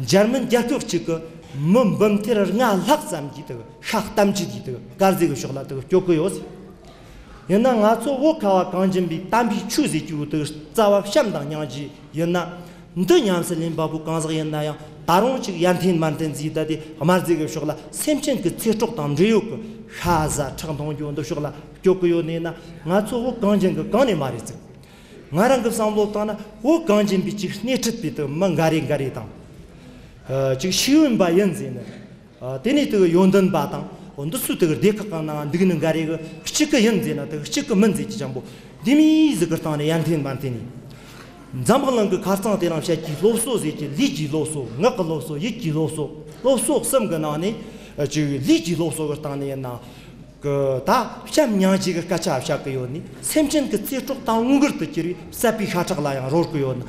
འཇར་མན་རྒྱལ་ཁབ་གཅིག་གི་མི་འབུམ་ཐེར་ལྔ་ལྷག་ཙམ་གྱིས་དུ་ཤ་སྟམ་གྱིས་དུ་དཀར་ཟས་ཀྱི་ཕྱོགས་ལ་དུ་སྐྱོད་ཀྱི་ཡོད། ཡིན་ན་ང་ཚོ་བོད་ཁ་བ་གངས་ཅན་པའི་དམ་པའི་ཆོས་ཟེར་རྒྱུ་དུ་རྩ་བ་བྱམས་དང་སྙིང་རྗེ་ཡིན་ན། འདི་ཉམས་སུ་ལེན་པ་པོ་གང་ཟག་ཡིན་ན་ཡང་། ད་རུང་ཅིག་ཡར་འཐེན་མར་འཐེན་བཟོས་ད་དེ་དམར་ཟས་ཀྱི་ཕྱོགས་ལ། སེམས་ཅན་གྱི་ཚེ་སྲོག་དང་འབྲེལ་ཡོད་ཀྱི་ཤ་ཟ་ཁྲག་འཐུང་རྒྱུ་འདི་ཕྱོགས་ལ་སྐྱོད་ཀྱི་ཡོད་ནས་ན། ང་ཚོ་བོད་གངས་ཅན་གྱི་གང་ནས་མ་རེད་ཟིག། ང་རང་གི་བསམ་བློ་བཏང་ན། བོད་གངས་ཅན་པའི་ཅིག་སྣེ་ཁྲིད་པའི་དུ་མི་འགའ་རེ་འགའ་རེ་དང་། ཨ། ཅིག་ཤེས་ཡོན་པ་ཡིན་ཟེར་ནས། ཨ། དེ་ནས་དུ་ཡོན་ཏན་པ་དང་། འོ། འདི་ཚོའི་དུ་སྡེ་ཁག་གི་ནང་འདུག་ནི་འགའ་རེ་གི། གཅིག་གི་ཡིན་ཟེར་ན་དུ་གཅིག་གི་མིན་ཟེར་གྱི་ཅན་པོ། འདི་མོ་ཟིག་གི་སྟེང་ནས་ཡར་འཐེན་མར་འཐེན་ནས། འཛམ་བུ་གླིང་གི་ཁ་རྩང་དེ་རིང་བཤད་ཀྱི་སློབ་གསོ་ཟེར་གྱི། ལུས་ཀྱི་སློབ་གསོ། ངག་གི་སློབ་གསོ། ཡིད་ཀྱི་སློབ་གསོ། སློབ་གསོ་གསུམ་གི་ནང་ནས། ཨ། ཅིག་ལུས་ཀྱི་སློབ་གསོ་གི་སྟེང་ནས་ཡིན་ན། གི་ད་བྱམས་སྙིང་རྗེ་གི་སྐད་ཆ་བཤད་གི་ཡོད་ནི། སེམས་ཅན་གི་ཚེ་སྲོག་དང་དངུལ་སྒོར་དུ་གྱུར་བའི་བསད་པའི་ཤ་ཁྲག་ལ་ཡང་རོལ་གི་ཡོད་ནི།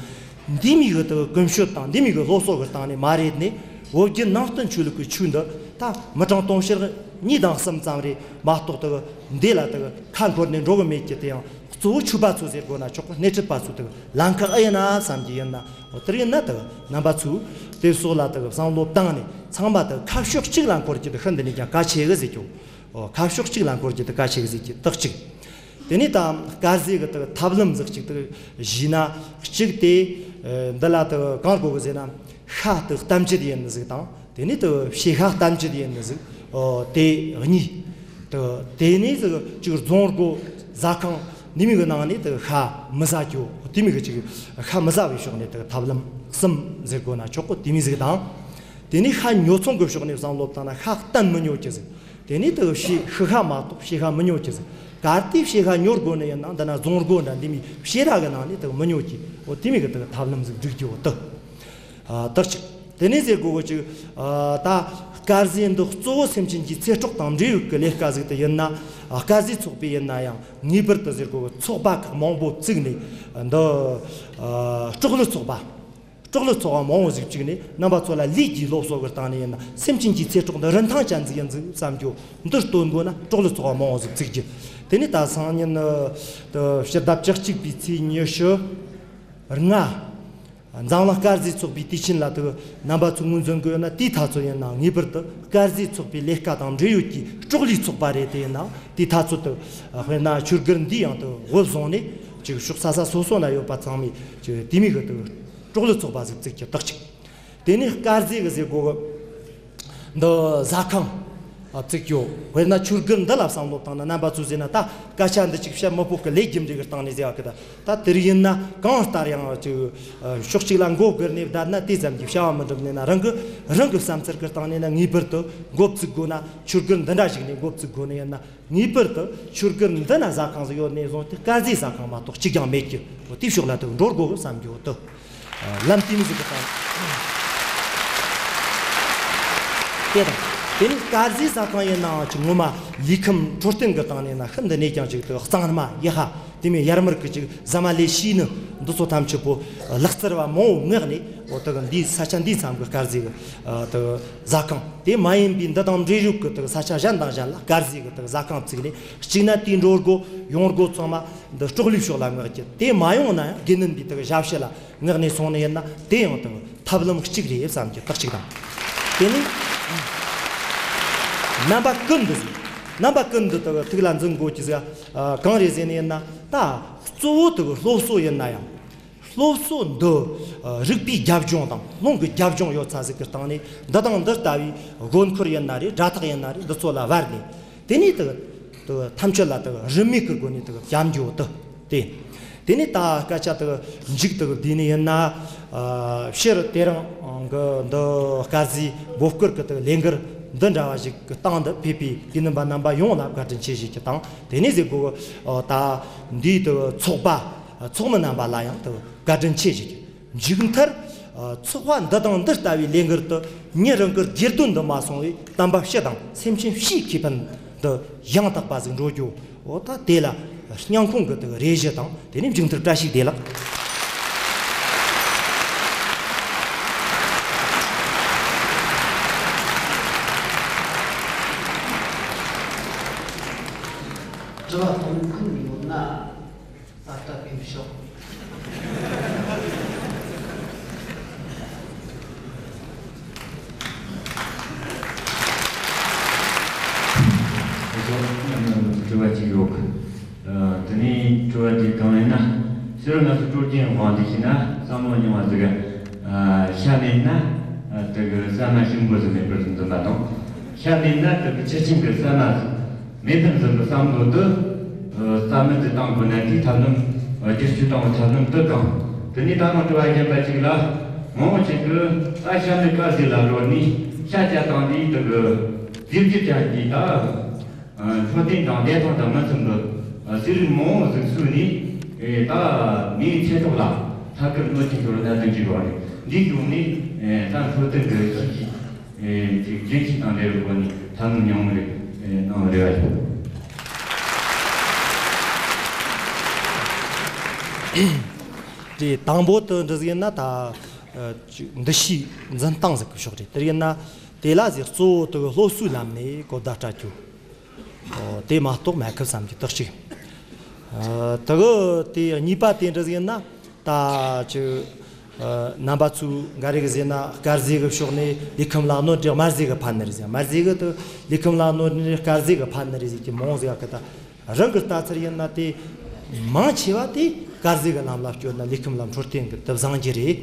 འདི་མོ་གི་དུ་ཀུན་སྤྱོད་དང་འདི་མོ་གི་སློབ་གསོ་གི་སྟེང་ནས་མ་རེད་ནས། བོད་བརྒྱུད་ནང་བསྟན་ཆོས་ལུགས་ཀྱི་ཆོས་འདི་ད་མི་གྲངས་དུང་ཕྱུར་ གཉིས་དང་གསུམ་ཙམ་རེད་མ་གཏོགས་དེ་གི་འདི་ལ་དེ་གི་ཁ་འཁོར་ནས་འགྲོ་གི་མེད་ཀྱི། དེ་ཡང་གཙོ་བོ་ཆོས་པ་ཚོ་ཟེར་དགོས་ན་ཆོག་གི། སྣེ་ཁྲིད་པ་ཚོ་དེ་གི་ལམ་ཁ་ཨེ་ཡིན་ན་བསམ་གྱི་ཡིན་ན། འོ་དེར་ཡིན་ན་དེ་གི་རྣམ་པ་ཚོས་དེ་སོགས་ལ་དེ་གི་བསམ་བློ་བཏང་ནས་ཚང་མ་དེ་གི་ཁ་ཕྱོགས་གཅིག་ལ་འཁོར་གྱི་དེ་ཤིན་ཏུ་ནས་ཀྱང་གལ་ཆེ་གི་ཟེར་རྒྱུ། འོ་ཁ་ཕྱོགས་གཅིག་ལ་འཁོར་གྱི་དེ་གལ་ཆེ་གི་ཟེར་གྱི་དེ་གཅིག། དེ་ནས་ད་དཀར་ཟས་ཀྱི་དེ་གི་ཐབས་ལམ་ཟིག་གཅིག་དེ་གི་བཞེས་ན། གཅིག་དེ་འདི་ལ་དེ་གི་གང་དགོས་གི་ཟེར་ན། ཤ་དེ་གི་གཏམ་རྒྱུད་ཡིན་ནི་ཟིག་དང་། དེ་ནས་དེ་གི་ཕྱེད་ཤ་གཏམ་རྒྱུད་ཡིན་ནི་ཟིག། འོ་དེ་གཉིས། དེ་དེ་ནས་ཟིག་གཅིག་རྫོང་སྒོ་ཟ་ཁང་འདི་མོ་གི་ནང་ནས་དེ་གི་ཤ་མི་ཟ་རྒྱུ། དེ་མོ་གི་གཅིག་ཤ་མི་ཟ་བའི་ཕྱོགས་ནས་དེ་གི་ཐབས་ལམ་གསུམ་ཟེར་དགོས་ན་ཆོག་གི། དེ་མོ་ཟིག་དང་། དེ་ནས་ཤ་ཉོ་ཚོང་གི་ཕྱོགས་ནས་བསམ་བློ་བཏང་ན་ཤ་གཏམ་མི་ཉོ་རྒྱུ་ཟིག། དེ་ནས་དེ་གི་ཕྱེད་ཤི་ཤ་མ་གཏོགས་ཕྱེད་ཤ་མི་ཉོ་རྒྱུ་ཟིག། གལ་ཏེ་ཕྱེད་ཤ་ཉོ་དགོས་ནི་ཡིན་ན་འདི་ན་རྫོང་སྒོ་འདྲ་འདི་མོ་ཕྱེད་ར་གི་ནང་ནས་དེ་གི་མི་ཉོ་རྒྱུ། འོ་དེ་མོ་གི་དེ་གི་ཐབས་ལམ་ཟིག་སྒྲིག་རྒྱུ། འོ་དེ། ཨ་དེ་གཅིག། དེ་ནས་ཟེར་དགོས་གི་གཅིག། ཨ་ད་དཀར་ཟས་འདི་གཙོ་བོ་སེམས་ཅན་གྱི་ཚེ་སྲོག་དང་འབྲེལ་ཡོད་ཀྱི་ལས་ཀ་ཟིག་དེ་ཡིན་ན། ཨ་དཀར་ཟས་ཚོགས་པའི་ཡིན་ན་ཡང་ངེས་པར་དུ་ཟེར་དགོས་གི་ཚོགས་པ་ཁག་མང་པོ་བཙུགས་ནས། འདི་ཨ་སྲོག་བླུ་ཚོགས་པ། སྲོག་བླུ་ཚོགས་པ་མང་བོ་ཟིག་བཙུགས་ནས་རྣམ་པ་ཚོ་ལ་ལས་ཀྱི་སློབ་གསོ་གི་སྟེང་ནས་ཡིན་ན། སེམས་ཅན་གྱི་ཚེ་སྲོག་འདི་རིན་ཐང་ཅན་ཟིག་ཡིན་ཟིག་བསམ་རྒྱུ་འདི་སྟོན་དགོས་ན་སྲོག་བླུ་ཚོགས་པ་མང་བོ་ཟིག་བཙུགས་རྒྱུ། དེ་ནས་ད་སང་ཉིན་ཨ་དེ་ཕྱི་ཟླ་བཅུ་གཅིག་པའི་ཚེས་ཉི་ཤུ་ལྔ། འཛམ་གླིང་དཀར་ཟས་ཚོགས་པའི་དུས་ཆེན་ལ་དེ་རྣམ་པ་ཚོས་ངོས་འཛིན་དགོས་ན། དེའི་ཐག་ཚོད་ཡིན་ན་ངེས་པར་དུ་དཀར་ཟས་ཚོགས་པའི་ལས་ཀ་དང་འབྲེལ་ཡོད་ཀྱི་སྲོག་བླུའི་ཚོགས་པ་རེད། དེ་ཡིན་ན་དེའི་ཐག་ཚོད་དུ། དཔེར་ན་ཆོས་སྒར་འདི་ཡང་དེ་དབུ་བཟུང་ནས་ཅིག་ཕྱོགས་ས་ས་སོ་སོ་ན་ཡོད་པ་ཚང་མས་ཅིག་དེ་མོ་གི་དེ་སྲོག་བླུ་ཚོགས་པ་ཟིག་བཙུགས་རྒྱུ་དེ་གཅིག། དེ་ནས་དཀར་ཟས་གི་ཟེར་དགོས་གི། འདི་ཟ་ཁང་བཙུགས་རྒྱུ། དཔེར་ན་ཆོས་སྒར་འདི་ལ་བསམ་བློ་བཏང་ན་རྣམ་པ་ཚོས་ཟེར་ན། ད་སྐད་ཆ་འདི་ཅིག་བཤད་མི་ཕོད་གི། ལས་རྒྱུ་འབྲས་གི་སྟེང་ནས་ཟེར་བ་གི། ད་ད་དེར་ཡིན་ན་གང་ལྟར་ཡང་ཅིག་ཕྱོགས་གཅིག་ལ་མགོ་སྒུར་ནས་བསྡད་ན་དེ་ཙམ་གྱིས་བྱ་བ་མི་འགྲུབ་ནས་ན། རང་གི་རང་གི་བསམ་ཚུལ་གི་སྟེང་ནས་ན་ངེས་པར་དུ་འགོ་བཙུགས་དགོས་ན། ཆོས་སྒར་འདི་འདྲ་ཞིག་ནས་འགོ་བཙུགས་དགོས་ནི་ཡིན་ན། ངེས་པར་དུ་ཆོས་སྒར་འདི་ན་ཟ་ཁང་ཟིག་ཡོད་ནས་བཟུང་སྟེ་དཀར་ཟས་ཟ་ཁང་མ་གཏོགས་གཅིག་ཀྱང་མེད་ཀྱི། འོ་དེའི་ཕྱོགས་ལ་དེ་འགྲོ་དགོས་བསམ་རྒྱུ་དེ། ལམ་དེ་མོ་ཟིག་གི་སྟེང་། དེ་དང་། དེ་ནས་དཀར་ཟས་ཟ་ཁང་ཡིན་ནའང་ཅིག་ངོ་མ་ལུས་ཁམས་འཕྲོད་བསྟེན་གི་སྟེང་ནས་ན་ཤིན་ཏུ་ནས་ཀྱང་ཅིག་དེ་གཙང་མ་ཡག་པ། དེ་མོ་ཡར་མར་གི་ཅིག་ཟ་མ་ལས་ཤེས་ནི་འདི་ཚོ་ཐམས་ཅད་པོ་ལག་རྩལ་བ་མང་བོ་མངགས་ནས། འོ་དེ་གི་འདིའི་ས་ཆ་འདིའི་མཚམས་གི་དཀར་ཟས་གི་དེ་ཟ་ཁང་དེ་མ་ཡིན་པའི་འདི་དང་འབྲེལ་ཡོད་གི་དེ་ས་ཆ་གཞན་དང་གཞན་ལ་དཀར་ཟས་གི་དེ་ཟ་ཁང་བཙུགས་ནས། གཅིག་ན་དེའི་འགྲོ་སྒོ་ཡོང་སྒོ་ཚང་མ་འདི་སྲོག་བླུའི་ཕྱོགས་ལ་མངགས་རྒྱུ། དེ་མ་ཡོང་ན་ཡང་དགེ་འདུན་པའི་དེ་གི་ཞབས་ཕྱི་ལ་མངགས་ནས་སོང་ནི་ཡིན་ན། དེ་ཡང་དེ་ཐབས་ལམ་གཅིག་རེད་བསམ་རྒྱུ་དེ་གཅིག་དང་། དེ་ནས་རྣམ་པ་ཀུན་འདི་ཟིག། རྣམ་པ་ཀུན་འདི་དེ་གི་ཐུགས་ལ་འཛིན་དགོས་ཀྱི་ཟིག། ཨ་གང་རེད་ཟེར་ནི་ཡིན་ན། ད་གཙོ་བོ་དེ་གི་སློབ་གསོ་ཡིན་ན་ཡང་། སློབ་གསོ་འདི་ཨ་རིག་པའི་རྒྱབ་ལྗོངས་དང་རླུང་གི་རྒྱབ་ལྗོངས་ཡོད་ཚ་ཟིག་གི་སྟེང་ནས། འདི་དང་འདི་ལྟ་བུའི་དགོས་མཁོར་ཡིན་ན་རེད། སྒྲ་ཐག་ཡིན་ན་རེད། འདི་ཚོ་ལ་བར་ནས། དེ་ནས་དེ་དེ་ཐམས་ཅད་ལ་དེ་རིན་མེད་ཀྱི་སྒོ་ནས་དེ་བྱམས་སྐྱོང་དེ་དེ། དེ་ནས་ད་སྐད་ཆ་དེ་མཇུག་དེ་དེ་ནས་ཡིན་ན། ཨ་སྤྱིར་དེ་རིང་གི་འདི་དཀར་ཟས་འབོད་སྐུལ་གྱི་དེ་ལས་འགུལ་འདི་འདྲ་བ་ཞིག་གི་སྟེང་དུ་ཕེབས་པའི་དགེ་འདུན་པ་རྣམ་པ་ཡོངས་ལ་བཀའ་དྲིན་ཆེ་ཞུ་རྒྱུ་དང་། དེ་ནས་ཟེར་དགོས་གི། ཨ་ད་འདིའི་དེ་ཚོགས་པ་ཚོགས་མི་རྣམ་པ་ལ་ཡང་དེ་བཀའ་དྲིན་ཆེ་ཞུ་རྒྱུ། མཇུག་མཐར། ཨ་ཚོགས་པ་འདི་དང་འདི་ལྟ་བུའི་ལས་འགུལ་དུ་ཉིན་རང་གི་སྒེར་དོན་དུ་མ་སོང་བའི་དམ་པ་སྤྱི་དང་སེམས་ཅན་སྤྱིའི་ཁེ་ཕན་དུ་ཡང་དག་པ་ཟིག་འགྲོ་རྒྱུ། འོ་ད་དེ་ལ་སྙིང་ཁོང་གི་དེ་རེ་ཞུ་དང་། དེ་ནས་མཇུག་མཐར་བཀྲ་ཤིས་བདེ་ལེགས། དྲི་བ་གཏོང་མཁན་ཡོད་ན། ད་ལྟ་ཕེབས་ཤོག། དྲི་བ་གཅིག་ཡོད། ཨ་དེ་ནས་དྲི་བ་དེ་གང་ཡིན་ན། ཕྱི་རུ་ང་ཚོ་སྲོལ་རྒྱུན་དབང་དུ་བྱས་ན་བསམ་བློ་རྙིང་བ་ཟིག། ཨ་ཤ་མེད་ན་ཨ་དེ་གི་ཟ་མ་ཞིམ་པོ་ཟིག་མེད་པར་འཛིན་པ་དང་། ཤ་མེད་ན་དེ་གི་ཆུ་ཆེན་གི་ཟ་མ་ཟིག་མེད་པར་འཛིན་པའི་བསམ་བློ་དེ། ཨ་རྩ་མེད་དུ་བཏང་དགོས་ན་དེའི་ཐབས་ལམ། ཨ་བསྒྱུར་བཅོས་བཏང་བའི་ཐབས་ལམ་དེ་དང་། དེ་ནས་ད་རུང་དྲི་བ་གཞན་པ་གཅིག་ལ། མང་བོ་ཅིག་གིས་ད་ཤ་མེད་དཀར་ཟས་ལ་རོལ་ནས་ཤ་བཅད་བཏང་དུས་དེ་གི་རྫས་འགྱུར་ཅན་གྱི་ད་ཨ་འཕྲོད་བསྟེན་དང་བདེ་ཐང་དང་མི་འཚམ་པའི་ཨ་ཟས་རིགས་མང་བོ་ཟིག་ཟོས་ནས། ཨེ་ད་མིའི་ཚེ་སྲོག་ལ་ཐད་ཀར་གནོད་སྐྱེལ་འགྲོ་བའི་གནད་དོན་ཅིག་ཡོད་རེད། འདིའི་ཐོག་ནས་ཨེ་ད་འཕྲོད་བསྟེན་གྱི་ཤེས་བྱའི་ཨེ་ཅིག་རྒྱུན་ཤེས་དང་འབྲེལ་བའི་སྒོ་ནས་ཐབས་ལམ་མྱོང་རེ་ཨེ་གནང་བ་རེ་བ་ཡོད། དེ་དང་པོ་དེ་འདྲ་ཟིག་ཡིན་ན། ད་ཨ་ཅིག་འདུ་ཤེས་འཛིན་སྟངས་ཟིག་གི་ཕྱོགས་རེད། དེར་ཡིན་ན། དེ་ལ་ཟེར་གཙོ་བོ་དེ་གི་སློབ་གསོའི་ལམ་ནས་གོ་བརྡ་སྤྲད་རྒྱུ། ཨོ། དེ་མ་གཏོགས་མེད་ཁུལ་བསམ་རྒྱུ་དེ་གཅིག། ཨ། དེ་གི་དེ་གཉིས་པ་དེ་འདྲ་ཟིག་ཡིན་ན། ད་ཅིག། ཨ། རྣམ་པ་ཚོས་འགའ་རེ་གིས་ཟེར་ན། དཀར་ཟས་གི་ཕྱོགས་ནས་ལུས་ཁམས་ལ་གནོད་དེ་དམར་ཟས་གིས་ཕན་ནི་རེད་ཟེར། དམར་ཟས་གིས་དེ་ལུས་ཁམས་ལ་གནོད་ནི་རེད། དཀར་ཟས་གིས་ཕན་ནི་རེད་ཟེར་གྱི་མང་ཟིག་གི། ད་རང་གི་ལྟ་ཚུལ་ཡིན་ན། དེ་མང་ཆེ་བ་དེ་དཀར་ཟས་གི་ལམ་ལ་བསྐྱོད་ན་ལུས་ཁམས་ལ་འཕྲོད་བསྟེན་གི་དེ་བཟང་རྒྱུ་རེད།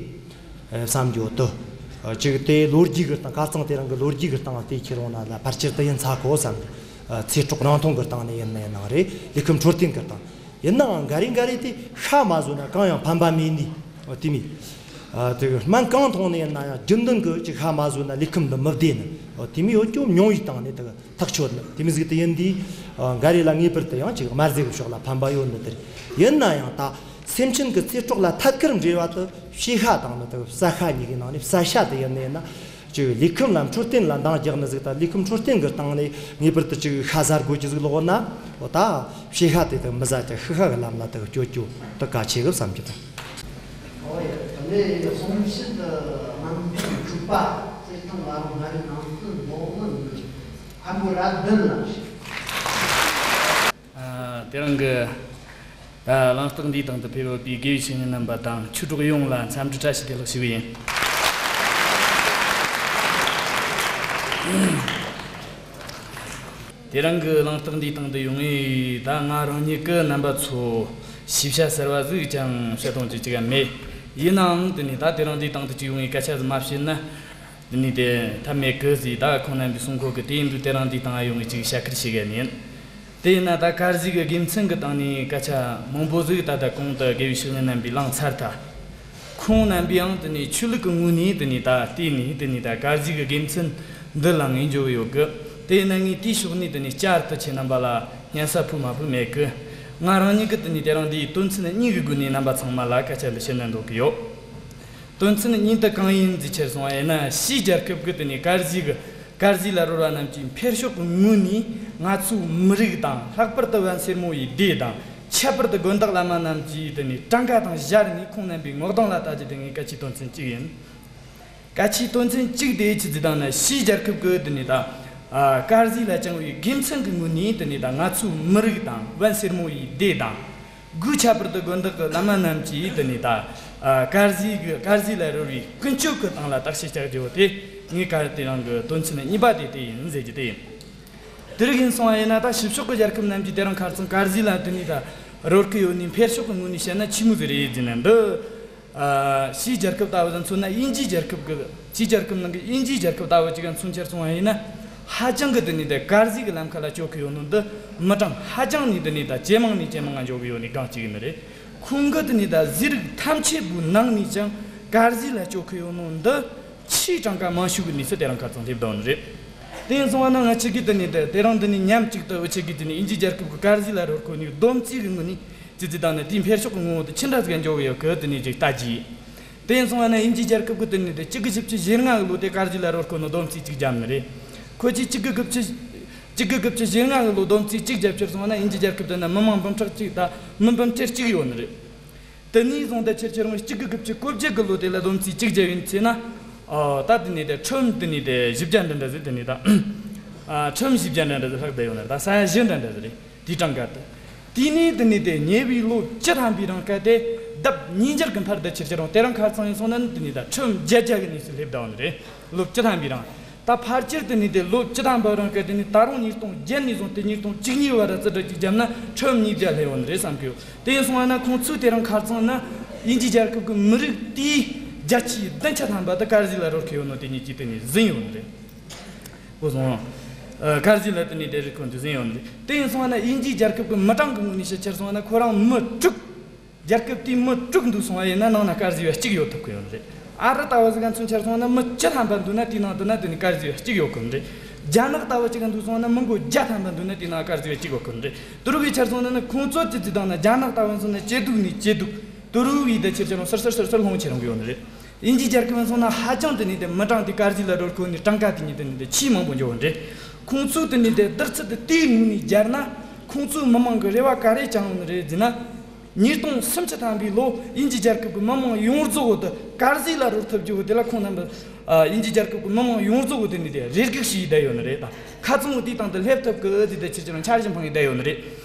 ཨ། བསམ་རྒྱུ་དེ། ཨ། ཅིག་དེ་ལོ་རྒྱུས་གི་སྟེང་། ཁ་རྩང་དེ་རིང་གི་ལོ་རྒྱུས་གི་སྟེང་དེ་ཁྱེར་ཡོང་ན་ལ་ཕལ་ཆེར་དེ་ཡིན་ཚ་གོ་བསམ་གི། ཨ། ཚེ་སྲོག་རིང་ཐུང་གི་སྟེང་ནས་ཡིན་ན་ཡིན་ནའང་རེད། ལུས་ཁམས་འཕྲོད་བསྟེན་གི་སྟེང་ཡིན་ནའང་། འགའ་རེ་འགའ་རེ་དེ་ཤ་མ་ཟོས་ན་གང་ཡང་ཕན་པ་མེད་ནི། ཨོ། དེ་མོ། ཨ། དེ་སྨན་གང་འཐུང་ནས་ཡིན་ན་ཡང་རྒྱུན་ལྡན་གི་ཅིག་ཤ་མ་ཟོས་ན་ལུས་ཁམས་འདི་མི་བདེ་ནི། ཨོ། དེ་མོ་ཡོད་རྒྱུ་མྱོང་བའི་སྟེང་ནས་དེ་གི་ཐག་ཆོད་ནི་དེ་མོ་ཟིག་དེ་ཡིན་དུས། ཨ། འགའ་རེ་ལ་ངེས་པར་དུ་ཡང་ཅིག་དམར་ཟས་གི་ཕྱོགས་ལ་ཕན་པ་ཡོད་ནི་དེ་རེད། ཡིན་ན་ཡང་ད་སེམས་ཅན་གི་ཚེ་སྲོག་ལ་ཐད་ཀར་འབྲེལ་བ་དེ་ཕྱེད་ཤ་དང་ནི་དེ་གི་བསད་ཤ་གཉིས་ཀའི་ནང་ནས་བསད་ཤ་དེ་ཡིན་ནི་ཡིན་ན། ཅིག་ལུས་ཁམས་ལ་འཕྲོད་བསྟེན་ལ་འདང་རྒྱག་ནི་ཟིག་དང་། ལུས་ཁམས་འཕྲོད་བསྟེན་གི་སྟེང་ནས་ངེས་པར་དུ་ཅིག་ཤ་ཟ་དགོས་རྒྱུ་ཟིག་ལོག་ན། འོ། ད་ཕྱེད་ཤ་དེ་དག་མི་ཟ་ཅིག་ཤི་ཤ་གི་ལམ་ལ་དག་བསྐྱོད་རྒྱུ་དེ་གལ་ཆེ་གི་བསམ་རྒྱུ་དང་། འོ་ཡ། དེ་ནས་གསུང་ཆེད་དུ་དམངས་ཁྲོད་དྲུག་པ་རྩེ་ཐང་བླ་རུང་མངའ་རིས་ནང་བསྟན་སློབ་གླིང་གི་མཁན་པོ་རབ་བདུན་ལགས་ཞུ། ཨ། དེ་རིང་གི་ད་གླེང་སྟེགས་འདིའི་སྟེང་དུ་ཕེབས་ཡོད་པའི་དགེ་བའི་བཤེས་གཉེན་རྣམ་པ་དང་ཆོས་གྲོགས་ཡོངས་ལ་འཚམས་འདྲི་བཀྲ་ཤིས་བདེ་ལེགས་ཞུ་གི་ཡིན། དེ་རིང་གི་གླེང་སྟེགས་འདིའི་སྟེང་དུ་ཡོང་ངས་ད་ང་རང་ཉིད་ཀྱིས་རྣམ་པ་ཚོར་ཤེས་བྱ་གསར་བ་ཟིག་ཀྱང་བཤད་གཏོང་རྒྱུ་ཅིག་ཡང་མེད། ཡིན་ནའང་དེ་ནས་ད་དེ་རིང་འདིའི་སྟེང་དུ་ཅིག་ཡོང་ངས་སྐད་ཆ་ཟིག་མ་བཤད་ན། དེ་ནས་དེ་ཐབས་མེད་གི་ཟིག་ད་ཁོང་རྣམ་པས་གསུང་གོ་གི། དེ་ཡིན་དུས་དེ་རིང་འདིའི་སྟེང་ཡོང་ངས་ཅིག་བཤད་ཁུལ་བྱེད་གི་ཡིན། དེ་ཡིན་ན་ད་དཀར་ཟས་ཀྱི་དགེ་མཚན་གྱི་སྟེང་ནས་སྐད་ཆ་མང་པོ་ཟིག་ད་ལྟ་གོང་དུ་དགེ་བའི་བཤེས་གཉེན་རྣམ་པས་གླེང་ཚར་ཐལ། ཁོང་རྣམ་པས་ཡང་དེ་ནས་ཆོས་ལུགས་ཀྱི་ངོས་ནས་དེ་ནས་ད་བལྟས་ནས་དེ་ནས་ད་དཀར་ཟས་ཀྱི་དགེ་མཚན་འདི་ལ་ངེས་འབྱུང་ཡོད་གི། དེ་ཡིན་ན་ངས་དེའི་ཕྱོགས་ནས་དེ་ནས་བསྐྱར་དུ་ཁྱེད་རྣམ་པ་ལ་སྙན་ས་ཕུལ་མ་ཕུལ་མེད་གི། ང་རང་ཉིད་ཀྱིས་དེ་ནས་དེ་རིང་འདིའི་དོན་ཚན་གཉིས་ཀྱི་སྒོ་ནས་རྣམ་པ་ཚང་མ་ལ་སྐད་ཆ་འདི་བཤད་ན་འདོད་ཀྱི་ཡོད། དོན་ཚན་གཉིས་དེ་གང་ཡིན་ཟེར་ཁྱེར་སོང་བ་ཡིན་ན། ཕྱིའི་རྒྱལ་ཁབ་ཀྱི་དེ་ནས་དཀར་ཟས་ཀྱི། དཀར་ཟས་ལ་རོལ་བ་རྣམས་ཀྱིས་འཕེལ་ཕྱོགས་ཀྱི་ངོས་ནས་ང་ཚོའི་མི་རིགས་དང་། ལྷག་པར་དུ་བན་སེར་མོ་ཡི་སྡེ་དང་། ཁྱད་པར་དུ་དགོན་བདག་བླ་མ་རྣམས་ཀྱི་དེ་ནས་གྲངས་ཀ་དང་སྦྱར་ནས་ཁོང་རྣམ་པའི་ངོ་གདོང་ལ་ལྟ་རྒྱུ་དེ་ངའི་གལ་ཆེའི་དོན་ཚན་གཅིག་ཡིན། གལ་ཆེའི་དོན་ཚན་གཅིག་དེ་ཆི་ཟིག་དང་ན། ཕྱིའི་རྒྱལ་ཁབ་ཀྱི་དེ་ནས་ད། ཨ། དཀར་ཟས་ལ་བཅངས་པའི་དགེ་མཚན་གྱི་ངོས་ནས་དེ་ནས་ད་ང་ཚོའི་མི་རིགས་དང་། བན་སེར་མོ་ཡི་སྡེ་དང་། སྒོས་ཁྱད་པར་དུ་དགོན་བདག་གི་བླ་མ་རྣམས་ཀྱིས་དེ་ནས་ད། ཨ། དཀར་ཟས་ཀྱི། དཀར་ཟས་ལ་རོལ་བའི་ཀུན་སྤྱོད་ཀྱི་སྟེང་ལ་བརྟག་དཔྱད་བྱ་རྒྱུ་དེ་ངའི་གལ་དེ་རིང་གི་དོན་ཚན་གཉིས་པ་དེ་དེ་ཡིན་ཟེར་རྒྱུ་དེ་ཡིན། དེ་རིགས་ཡིན་སོང་བ་ཡིན་ན། ད་ཕྱི་ཕྱོགས་ཀྱི་རྒྱལ་ཁབ་རྣམས་ཀྱིས་དེ་རིང་ཁ་རྩང་དཀར་ཟས་ལ་དེ་ནས་ད་རོལ་གི་ཡོད་ནི་འཕེལ་ཕྱོགས་ཀྱི་ངོས་ནས་བཤད་ན་ཆི་མོ་ཟིག་རེད་ཟེར་ན། འདི། ཨ། ཕྱིའི་རྒྱལ་ཁབ་ལྟ་བུ་ལ་མཚོན་ན། དབྱིན་ཇིའི་རྒྱལ་ཁབ་ཀྱི། ཕྱིའི་རྒྱལ་ཁབ་ནང་གི་དབྱིན་ཇིའི་རྒྱལ་ཁབ་ལྟ་བུ་ཅིག་ག་མཚོན་ཁྱེར་སོང་བ་ཡིན་ན། ཧ་ཅང་གི་དེ་ནས་ད་དཀར་ཟས་ཀྱི་ལམ་ཁ་ལ་སྐྱོད་གི་ཡོད་ནོ་འདི་མི་གྲངས་ཧ་ཅང་ནས་དེ་ནས་ད་ཇེ་མང་ནས་ཇེ་མང་ང་འགྱོ་གི་ཡོད་ནི་གང་གཅིག་ཡིན་ནི་རེད། ཁོང་གི་དེ་ནས་ད་ཟས་རིགས་ཐམས་ཅད་པོའི་ནང་ནས་ཀྱང་དཀར་ཟས་ལ་སྐྱོད་གི་ཡོད་ནོ་འདི་ཆེས་གྲངས་ཀ་མང་ཤོས་ཀྱི་གནས་སུ་དེ་རིང་ཁ་རྩང་སླེབས་བསྡད་ནི་རེད། དེ་ཡིན་སོང་བ་ན་ང་ཆོ་གིས་དེ་ནས་ད་དེ་རིང་འདི་ནས་མཉམ་གཅིག་ཏུ་འུ་ཆོ་གིས་དེ་ནས་དབྱིན་ཇིའི་རྒྱལ་ཁབ་ཀྱི་དཀར་ཟས་ལ་རོལ་གོ་ནི་སྡོམ་རྩིས་ཀྱི་ངོས་ནས། ཅི་ཟིག་དང་ནི་དེའི་འཕེལ་ཕྱོགས་ཀྱི་ངོ་བོ་དེ་ཅི་འདྲ་ཟིག་འགྱོ་གི་ཡོད་གི། དེ་ནས་ཅིག་ལྟ་རྒྱུ། དེ་ཡིན་སོང་བ་ན་དབྱིན་ཇིའི་རྒྱལ་ཁབ་ཀྱིས་དེ་ནས་དེ་གཅིག་དགུ་བཞི་བཅུ་ཞེ་ལྔ་གི་ལོ་དེ་དཀར་ཟས་ལ་རོལ་གོ་ནོ་སྡོམ་རྩིས་གཅིག་བརྒྱབ་ནི་རེད། ཁོ་ཚོས་གཅིག་དགུ་དགུ་བཅུ། གཅིག་དགུ་དགུ་བཅུ་ཞེ་ལྔ་གི་ལོ་སྡོམ་རྩིས་གཅིག་བརྒྱབ་ཁྱེར་སོང་བ་ན། དབྱིན་ཇིའི་རྒྱལ་ཁབ་དེ་ན་མི་མང་འབུམ་ཕྲག་གཅིག་དང་མི་མང་འབུམ་ཕྲག་གཅིག་ཡོད་ནི་རེད། དེ་ནས་བཟུང་ད་ཁྱེར་ཁྱེར་རུང་གཅིག་དགུ་དགུ་བཅུ་གོ་བརྒྱད་གི་ལོ་དེ་ལ་སྡོམ་རྩིས་གཅིག་བརྒྱབ་ཡིན་ཚེ་ན། ཨ། ད་དེ་ནས་དེ་ཁྲོམ་དེ་ནས་དེ་བཞི་བརྒྱ་འདྲ་འདྲ་ཟིག་དེ་ནས་ད། ཨ། ཁྲོམ་བཞི་བརྒྱ་འདྲ་འདྲ་ཟིག་ལྷག་བསྡད་ཡོད་ནི་རེད། ད་ས་ཡ་བཞི་འདྲ་འདྲ་ཟིག་རེད། དེའི་གྲངས་ཀ་དེ། དེ་ནས་དེ་ནས་དེ་ཉེ་བའི་ལོ་བཅུ་ཐམ་པའི་རིང་ག་དེ་ལྡབ་ཉིས་འགྱུར་གྱི་མཐར་དེ་ཁྱེར་ཁྱེར་རུང་དེ་རིང་ཁ་རྩང་ཡིན་སོང་ན་ནི་དེ་ནས་ད་ཁྲོམ་བརྒྱད་བརྒྱ་གི་གནས་སུ་སླེབས་བསྡད་ཡོད་ནི་རེད། ལོ་བཅུ་ཐམ་པའི་རིང་། ད་ཕལ་ཆེར་དེ་ནས་དེ་ལོ་བཅུ་ཐམ་པའི་རིང་ག་དེ་ནས་ད་རུང་ཉིས་སྟོང་བརྒྱད་ནས་བཟུང་སྟེ་ཉིས་སྟོང་བཅུ་གཉིས་བར་རྩིས་སྤྲོད་ཅིག་བརྒྱབ་ན་ཁྲོམ་ཉིས་བརྒྱ་སླེབས་ཡོད་ནི་རེད་བསམ་གི་ཡོད། དེ་ཡིན་སོང་བ་ན་ཁོང་ཚོས་དེ་རིང་ཁ་རྩང་ན་དབྱིན་ཇིའི་རྒྱལ་ཁབ་ཀྱི་མི་རིགས་དེའི་བརྒྱ་ཆའི་བདུན་ཅུ་ཐམ་པ་དེ་དཀར་ཟས་ལ་རོལ་གི་ཡོད་ནོ་དེ་ཉིད་ཀྱིས་དེ་ནས་ཟིན་ཡོད་ནི་རེད། འོ་སོང་། ཨ། དཀར་ཟས་ལ་དེ་ནས་དེ་རིགས་ཁོང་ཚོས་ཟིན་ཡོད་ནི་རེད། དེ་ཡིན་སོང་བ་ན་དབྱིན་ཇིའི་རྒྱལ་ཁབ་ཀྱི་མི་གྲངས་ཀྱི་ངོས་ནས་ཕྱིར་ཁྱེར་སོང་བ་ན་ཁོ་རང་མི་དྲུག་རྒྱལ་ཁབ་དེའི་མི་དྲུག་འདུས་སོང་བ་ཡིན་ན་ནང་ན་དཀར་ཟས་པ་གཅིག་ཡོད་ཐུབ་ཀྱི་ཡོད་རེད། ཨ་རི་ལྟ་བུ་ཟིག་ག་མཚོན་ཆ་སོང་ན་མི་བཅུ་ཐམ་པ་འདུས་ན་དེའི་ནང་དུ་ན་དེ་ནས་དཀར་ཟས་པ་གཅིག་ཡོད་ཀྱི་རེད། རྒྱ་ནག་ལྟ་བུ་ཅིག་ག་འདུས་སོང་ན་མི་མགོ་བརྒྱ་ཐམ་པ་འདུས་ན་དེའི་ནང་དཀར་ཟས་པ་གཅིག་ཡོད་ཀྱི་རེད། དེ་རུ་བའི་ཆ་སོང་ན་ནི་ཁོང་ཚོ་ཙི་ཙི་དང་ན་རྒྱ་ནག་ལྟ་བུ་སོང་ན་ཇེ་སྡུག་ནས་ཇེ་སྡུག། དེ་རུ་བའི་དེ་ཆེར་ཆེར་རུང་སིར་སིར་སིར་སིར་ལྷུང་ཆེ་རུང་གི་ཡོད་ནི་རེད། དབྱིན་ཇིའི་རྒྱལ་ཁབ་སོང་ན་ཧ་ཅང་དེ་ནས་དེ་མི་གྲངས་དེ་དཀར་ཟས་ལ་རོལ་གོ་ནི་གྲངས་ཀ་དེ་ཉིད་དེ་ནས་དེ་ཆེས་མང་པོ་འགྱོ་གི་རེད། ཁོང་ཚོས་དེ་ནས་དེ་བརྡ་ཚིག་དེ་དེའི་ངོས་ནས་སྦྱར་ན། ཁོང་ཚོའི་མི་མང་གི་རེ་བ་ག་རེ་བཅངས་ཡོད་ནི་རེད་ཟེར་ན། ཉིས་སྟོང་སུམ་ཅུ་ཐམ་པའི་ལོ་དབྱིན་ཇི་རྒྱལ་ཁབ་ཀྱི་མི་མང་ཡོངས་རྫོགས་དེ་དཀར་ཟས་ལ་རོལ་ཐུབ་རྒྱུ་དེ་ལ་ཁོང་རྣམ་པ་དབྱིན་ཇི་རྒྱལ་ཁབ་ཀྱི་མི་མང་ཡོངས་རྫོགས་དེ་ནི་དེ་རེ་སྒུག་བྱས་བསྡད་ཡོད་ནི་རེད། ད་ཁ་ཚང་བོ་དེའི་སྟེང་དུ་སླེབས་ཐུབ་གི་ཟེར་ཏེ་ཕྱིར་ཕྱིར་འཆར་གཞི་འཕངས་ཡི་བསྡད་ཡོད་ནི་རེད།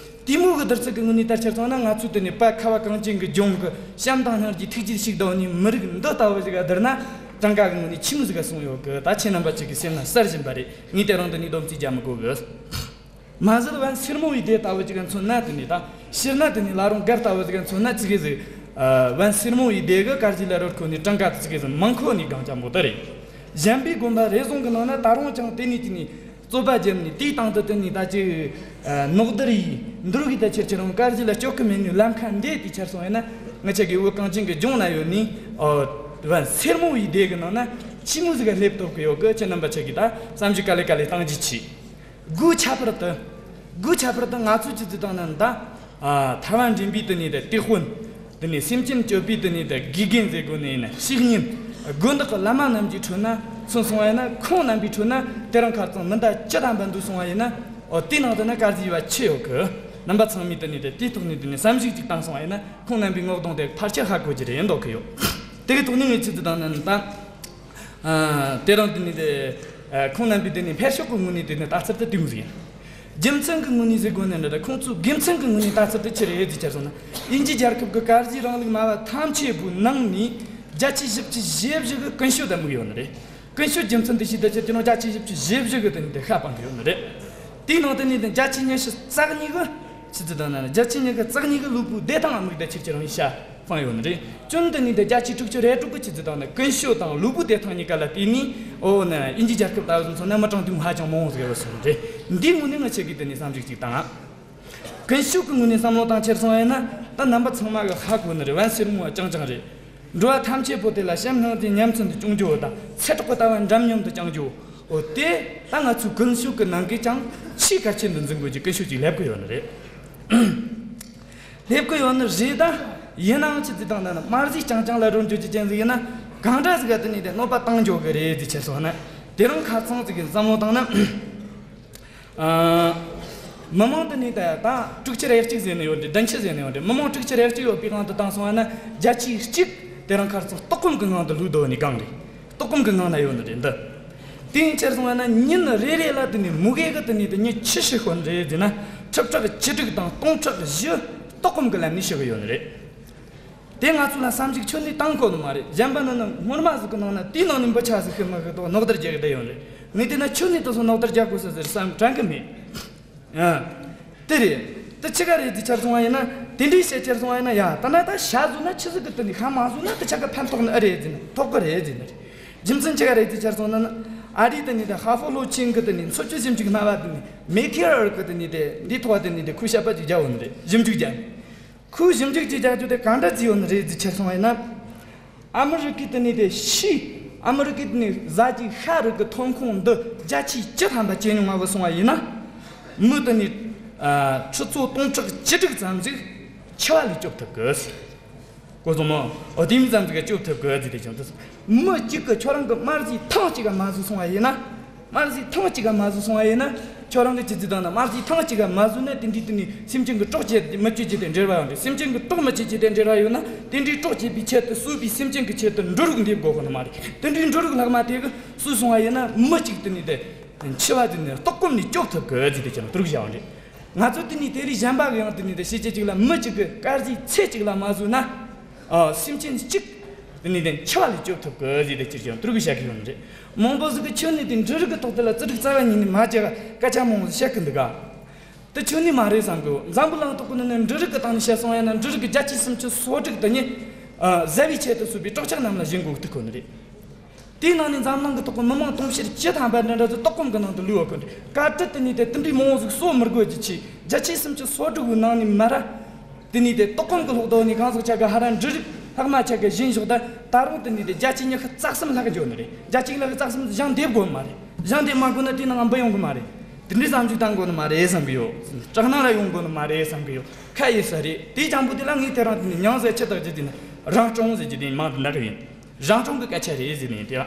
དེ་མོ་གི་བསྡུར་ཚད་ཀྱི་ངོས་ནས་ལྟར་ཆ་སོང་ན། ང་ཚོས་དེ་ནི་དཔལ་ཁ་བ་གངས་ཅན་གྱི་ལྗོངས་ཀྱི་བྱམས་དང་སྙིང་རྗེའི་ཐུགས་རྗེ་ཞིག་བསྡད་ནི་མི་རིགས་འདི་ལྟ་བུ་ཞིག་བསྡུར་ན། གྲངས་ཀ་གི་ངོས་ནས་ཆི་མོ་ཟིག་ག་སོང་ཡོད་གི། ད་ཁྱེད་རྣམ་པ་ཅིག་གི་སེམས་ན་གསལ་བཞིན་པ་རེད། ངས་དེ་རིང་འདི་ནས་སྡོམ་རྩིས་རྒྱག་མི་དགོས་གི། མ་ཟད་བན་སེར་མོ་ཡི་སྡེ་ལྟ་བུ་ཅིག་མཚོན་ན། དེ་ནི་ད་སྤྱིར་ན་དེ་ནི་བླ་རུང་སྒར་ལྟ་བུ་ཅིག་མཚོན་ན་ཅི་གི་ཟིག་ཨ། བན་སེར་མོ་ཡི་སྡེ་གི་དཀར་ཟས་ལ་རོལ་ཁོ་ནི་གྲངས་ཀ་དེ་ཅི་གི་ཟིག་མང་ཁོ་ནི་གང་ཅང་པོ་དེ་རེད། གཞན་པའི་དགོན་པ་རེ་ཟུང་གི་ནང་ན་ད་རུང་ཀྱང་དེ་ནི་དེ་ནི་རྩོད་པ་བརྒྱབ་ནས། དེའི་སྟེང་དུ་དེ་ནི་ད་ཅི་ཨ་ནོག་དར་ཡིས་འདུར་གི་ད་ཕྱིར་ཕྱིར་རང་དཀར་ཟས་ལ་སྤྱོད་གི་མེད་ནི་ལམ་ཁ་འདི་དེ་ཆར་སོང་ཡིན་ན། ང་ཅག་གི་བོད་གངས་ཅན་གྱི་ལྗོངས་ན་ཡོད་ནི་ཨོ་བན་སེར་མོ་ཡི་སྡེ་གི་ནང་ན་ཆི་མོ་ཟིག་ག་སླེབས་ཐུབ་གི་ཡོད་གི། ཁྱེད་རྣམ་པ་ཅིག་གི་ད་བསམ་གཞིག་ག་ལེ་ག་ལེ་གཏང་རྒྱུ་བྱེད། དགུ་ཁྱད་པར་དུ། དགུ་ཁྱད་པར་དུ་ང་ཚོ་ཅི་ཟིག་དང་ནི་ད། ཨ། ཐའེ་ཝན་འདྲེན་པའི་དེ་ནི་དེ་དེད་དཔོན། དེ་ནི་སེམས་ཅན་སྐྱོབ་པའི་དེ་ནི་དེ་དགེ་རྒན་ཟེར་དགོས་ནི་ཡིན་ན། བཤེས་གཉེན། དགོན་བདག་གི་བླ་མ་རྣམས་ཀྱི་ཁྲོད་ན་མཚོན་སོང་བ་ཡིན་ན། ཁོང་རྣམ་པའི་ཁྲོད་ན་དེ་རིང་ཁ་རྩང་མི་འདྲ་བཅུ་ཐམ་པ་འདུས་སོང་བ་ཡིན་ན། ཨོ། དེའི་ནང་དུ་ན་དཀར་ཟས་བ་ཆི་ཡོད་གི། རྣམ་པ་ཚང་མས་དེ་ནི་དེ་དེའི་ཐོག་ནས་དེ་ནི་བསམ་གཞིག་ཅིག་བཏང་སོང་བ་ཡིན་ན། ཁོང་རྣམ་པའི་ངོ་གདོང་དེ་ཕལ་ཆེར་ཧ་གོ་རྒྱུ་རེད་འདོད་གི་ཡོད། དེ་གི་ཐོག་ནས་ངས་ཅི་ཟིག་དང་ནི་ད། ཨ། དེ་རིང་དེ་ནི་དེ། ཨ། ཁོང་རྣམ་པས་དེ་ནི་འཕེལ་ཕྱོགས་ཀྱི་ངོས་ནས་དེ་ནི་ལྟ་ཚུལ་དེ་དེ་མོ་ཟིག་ཡིན། རྒྱུ་མཚན་གྱི་ངོས་ནས་ཟེར་དགོས་ནི་འདྲ་ད། ཁོང་ཚོའི་དགེ་མཚན་གྱི་ངོས་ནས་ལྟ་ཚུལ་དེ་ཆི་རེད་ཟེར་ཆ་སོང་ན། དབྱིན་ཇི་རྒྱལ་ཁབ་ཀྱི་དཀར་ཟས་རིང་ལུགས་སྨྲ་བ་ཐམས་ཅད་པོའི་ནང་ནས་བརྒྱ་ཆ་བཞི་བཅུ་ཞེ་བཞི་གིས་ཀུན་སྤྱོད་དེ་དམིགས་ཡོད་ནི་རེད། ཀུན་སྤྱོད་རྒྱུ་མཚན་དེ་ཞིག་དེ་ཕྱིར་ཁྱེད་རང་བརྒྱ་ཆ་བཞི་བཅུ་ཞེ་བཞི་གིས་དེ་ནི་དེ་ཤ་སྤངས་ཡོད་ནི་རེད། དེའི་ནང་དུ་ནི་དེ་བརྒྱ་ཆ་ཉི་ཤུ་རྩ་གཉིས་གིས། ཆི་ཟིག་དང་ན་ནི་བརྒྱ་ཆ་ཉི་ཤུ་རྩ་གཉིས་གིས་ལུས་པོའི་བདེ་ཐང་དམིགས་ཏེ་ཕྱིར་ཁྱེད་རང་ཤ་སྤངས་ཡོད་ནི་རེད། སྐྱོན་དེ་ནི་དེ་བརྒྱ་ཆ་དྲུག་ཅུ་རེ་དྲུག་གིས་ཆི་ཟིག་དང་ན་ཀུན་སྤྱོད་དང་ལུས་པོའི་བདེ་ཐང་གཉིས་ཀ་ལ་བརྟེན་ནས། འོ་ན་དབྱིན་ཇི་རྒྱལ་ཁབ་ལྟ་བུ་མཚོན་ན་མི་གྲངས་དུང་ཧ་ཅང་མང་བོ་ཟིག་ཡོད་སོང་རེད། འདིའི་ངོས་ནས་ང་ཆེ་གི་དེ་ནི་བསམ་གཞིག་ཅིག་བཏང་ང་། ཀུན་སྤྱོད་ཀྱི་ངོས་ནས་བསམ་བློ་བཏང་ཕྱིར་སོང་ཡིན་ན། ད་རྣམ་པ་ཚང་མ་གིས་ཧ་གོ་ནི་རེད། བན་སེར་མོ་བ་རྐྱང་རྐྱང་རེད། འགྲོ་བ་ཐམས་ཅད་པོ་དེ་ལ་བྱམས་སྙིང་རྗེ་ཉམས་སུ་འདི་སྐྱོང་རྒྱུ་བོ་དང་། ཚེ་གྲོགས་ཀྱི་ལྟ་བ་འདྲ་མཉམ་དུ་བསྐྱང་རྒྱུ་བོ། འོ་དེ་ད་ང་ཚོའི་ཀུན་སྤྱོད་ཀྱི་ནང་གི་ཅང་ཆེས་གལ་ཆེན་དུ་འཛིན་དགོས་ཀྱི་ཀུན་སྤྱོད་ཅིག་སླེབས་ཀྱི་ཡོད་ནི་རེད། སླེབས་ཀྱི་ཡོད་ནི་རེད། ད་ཡིན་ནའང་ཆི་ཟིག་དང་ན་ནི་དམར་ཟས་རྐྱང་རྐྱང་ལ་རོལ་འགྱོ་རྒྱུ་ཅན་ཟིག་ཡིན་ན། གང་འདྲ་ཟིག་ག་དེ་ནི་དེ་གནོད་པ་བཏང་འགྱོ་གི་རེད་ཟེར་ཆེ་སོང་ན། དེ་རིང་ཁ་ཚང་ཟིག་གི་བསམ་བློ་བཏང་ན། ཨ། མི་མང་དེ་ནི་ད་ད་དྲུག་ཅུ་རེ་གཅིག་ཟེར་ནི་ཡོད་རེད། བདུན་ཅུ་ཟེར་ནི་ཡོད་རེད། མི་མང་དྲུག་ཅུ་རེ་གཅིག་ཡོད་པའི་དབང་དུ་བཏང་སོང་བ་ན། བརྒྱ་ཆ་གཅིག་དེ་རིང་ཁ་རྩང་ལྟོགས་སྐོམ་གྱི་ངང་དུ་ལུས་སྡོད་ནི་གང་རེད། ལྟོགས་སྐོམ་གྱི་ངང་ན་ཡོད་ནི་རེད་འདི། དེ་ཡིན་ཕྱིར་སོང་བ་ན་ཉིན་རེ་རེ་ལ་དེ་ནི་མུ་གེ་གི་དེ་ནི་དེ་ཉིན་ཆི་ཞིག་ཤོར་རེད་ཟེར་ན། ཁྲི་ཕྲག་བཅུ་དྲུག་དང་སྟོང་ཕྲག་བཞི་ལྟོགས་སྐོམ་གྱི་ལམ་ནས་ཤི་གི་ཡོད་ནི་རེད། དེ་ང་ཚོ་ལ་བསམ་གཞིག་ཁྱོན་ནས་བཏང་དགོས་ནི་མ་རེད། གཞན་པ་ནི་ནི་སྔོན་མ་ཟིག་གི་ནང་ན་དེའི་ནང་ནས་འབུ་ཆ་ཟིག་ཤི་མི་གི་དོ་ནོག་དར་རྒྱག་གི་བསྡད་ཡོད་རེད། ངས་བལྟས་ན་ཁྱོན་ནས་དེ་ཚོ་ནོག་དར་རྒྱག་དགོས་ས་ཟེར་བསམ་དྲན་གི་མེད། ཨ། དེ་རེད། དེ་ཆི་ག་རེད་ཟེར་ཆེར་སོང་བ་ཡིན་ན། དེ་འདྲའི་བཤད་ཆེར་སོང་བ་ཡིན་ན། ཡ་ད་ན་ད་ཤ་ཟོས་ན་ཆི་ཟིག་གི་དེ་ནི་ཤ་མ་ཟོས་ན་དེ་ཆ་ག་ཕན་ཐོགས་ནི་ཨེ་རེད་ཟེར་ན། ཐོགས་གི་རེད་ཟེར་ནི་རེད། རྒྱུ་མཚན་ཆི་ག་རེད་ཟེར་ཆེར་སོང་ན་ནི། ཨ་རིའི་དེ་ནི་དེ་ཧ་ཧྥོ་ལོ་ཆིན་གི་དེ་ནི་འཚོ་བཅུད་ཞིབ་འཇུག་སྨྲ་བ་དེ་ནི་མེ་ཁེ་ར་གི་དེ་ནི་དེ་འདིའི་ཐོག་དེ་ནི་དེ་ཁོས་བཤད་པ་ཅིག་རྒྱག་ཡོད་ནི་རེད། ཞིབ་འཇུག་རྒྱག་ཁོས་ཞིབ་འཇུག་ཅིག་རྒྱག་རྒྱུ་དེ་གང་འདྲ་བྱས་ཡོད་ནི་རེད་ཟེར་ཆེར་སོང་བ་ཡིན་ན། ཨ་མི་རི་ཀའི་དེ་ནི་དེ་ཕྱིའི། ཨ་མི་རི་ཀའི་དེ་ནི་བཟའ་རྒྱུའི་ཤ་རིགས་ཀྱི་ཐོན་ཁུངས་འདི་བརྒྱ་ཆ་བཅུ་ཐམ་པ་ཇེ་ཉུང་ང་བུད་སོང་བ་ཡིན་ན། མི་དེ་ནི། ཨ། ཆུ་ཚོད་སྟོང་ཕྲག་བཅུ་དྲུག་ཙམ་ཞིག་འཆི་བ་ལས་སྐྱོབ་ཐུབ་གི། གོ་སོང་མོ། འོ་དེ་མི་ཙམ་ཞིག་ག་སྐྱོབ་ཐུབ་གི་ཟེར་ཏེ་བྱུང་དུས། མི་གཅིག་གིས་ཁྱོད་རང་གི་དམར་ཟས་ཐེངས་གཅིག་ག་མ་ཟོས་སོང་བ་ཡིན་ན། དམར་ཟས་ཐེངས་གཅིག་ག་མ་ཟོས་སོང་བ་ཡིན་ན། ཁྱོད་རང་གི་ཆི་ཟིག་དང་ན་དམར་ཟས་ཐེངས་གཅིག་ག་མ་ཟོས་ན། དེ་འདྲའི་དེ་ནི་སེམས་ཅན་གྱི་གྲོགས་བྱེད་མི་བྱེད་རྒྱུ་དེ་འབྲེལ་བ་ཡོད་རེད། སེམས་ཅན་གྱི་གྲོགས་མི་བྱེད་རྒྱུ་དེ་འབྲེལ་བ་ཡོད་ན། དེ་འདྲའི་གྲོགས་བྱེད་པའི་ཆེད་དུ་གསོད་པའི་སེམས་ཅན་གྱི་ཆེད་དུ་འབྲུ་རིགས་འདེབས་དགོས་གི་ནི་མ་རེད། དེ་འདྲའི་འབྲུ་རིགས་ལྷག་མ་དེ་གིས་གསོས་སོང་བ་ཡིན་ན། མི་གཅིག་དེ་ནི་དེ་འཆི་བ་དེ་ནི་ལྟོགས་སྐོམ་ནས་སྐྱོབ་ཐུབ་གི་ཟེར་ཏེ་ཁྱེད་རང་དྲུག་བཞག་པ་རེད། ང་ཚོ་དེ་ནི་དེ་རིགས་གཞན་པ་གི་ཡང་དེ་ནི་དེ་བྱེད་ཀྱི་ཅིག་ལ། མི་གཅིག་གིས་དཀར་ཟས་ཚད་གཅིག་ལ་མ་ཟོས་ན། ཨ། སེམས་ཅན་གཅིག་དེ་ནི་དེ་འཆི་བ་ལས་སྐྱོབ་ཐུབ་གི་ཟེར་ཏེ་ཁྱེར་ཀྱང་དྲུག་གི་བཤད་གི་ཡོད་ནི་རེད། མང་པོ་ཟིག་གིས་ཁྱོད་ནི་དེ་འབྲུ་རིགས་ཀྱི་ཐོག་དེ་ལ་ཙི་དྲུག་རྩ་བ་ཉིད་ནས་མ་བྱ་བ་སྐད་ཆ་མང་བོ་བཤད་གི་འདུག་ག་དེ་ཁྱོད་ནི་མ་རེད་བསམ་གི། འཛམ་བུ་གླིང་ཐོག་གི་ནི་ནི་འབྲུ་རིགས་ཀྱི་སྟེང་ནས་བཤད་སོང་ཡ་ན། འབྲུ་རིགས་ཀྱི་བརྒྱ་ཆ་སུམ་ཅུ་སོ་དྲུག་དེ་ནི། ཨ། བཟའ་བའི་ཆེད་དུ་གསོད་པའི་སྲོག་ཆགས་རྣམས་ལ་བྱིན་དགོས་ཐུག་གོ་ནི་རེད། དེའི་ནང་ནས་འཛམ་གླིང་གི་ཐོག་གི་མི་མང་དུང་ཕྱུར་བཅུ་ཐམ་པ་འདྲ་འདྲ་ཚོ་ལྟོགས་སྐོམ་གྱི་ནང་དུ་ལུས་ཡོད་གི་རེད། བཀའ་དྲིན་དེ་ནི་དེ་དེ་འདྲའི་མང་བོ་ཟིག་གསོ་མི་དགོས་ཀྱི་ཆེད། བརྒྱ་ཆ་སུམ་ཅུ་སོ་དྲུག་གི་ནང་ནས་མ་ར། དེ་ནི་དེ་ལྟོགས་སྐོམ་གྱི་ལྷོག་དོ་ནི་གང་ཟག་ཆ་ག་ཧ་ར་འབྲུ་རིགས་ལྷག་མ་ཆ་ག་བྱིན་ཞོག་ད་ད་རུང་དེ་ནི་དེ་བརྒྱ་ཆ་ཉི་ཤུ་རྩ་གསུམ་ལྷག་འགྱོ་ནི་རེད། བརྒྱ་ཆ་ཉི་ཤུ་རྩ་གསུམ་ཞིང་འདེབས་དགོས་མ་རེད། ཞིང་འདེབས་མ་དགོས་ན་དེའི་ནང་འབུ་ཡོང་གི་མ་རེད། དེ་འདྲའི་བསམ་ཚུལ་བཏང་དགོས་ནི་མ་རེད་བསམ་གི་ཡོད། སྐྲག་སྣང་ར་ཡོང་དགོས་ནི་མ་རེད་བསམ་གི་ཡོད། ཁ་ཡེ་ས་རེད། དེ་ཅང་པོ་དེ་ལ་ངས་དེ་རིང་དེ་ནི་མྱང་ཟེར་ཆི་དག་ཅི་དེ་ནི་རང་སྐྱོང་ཟེར་གྱི་དེ་མང་དུ་འདག་གི་ཡིན། རང་སྐྱོང་གི་སྐད་ཆ་རེད་ཟེར་ནས་དེ་ལ།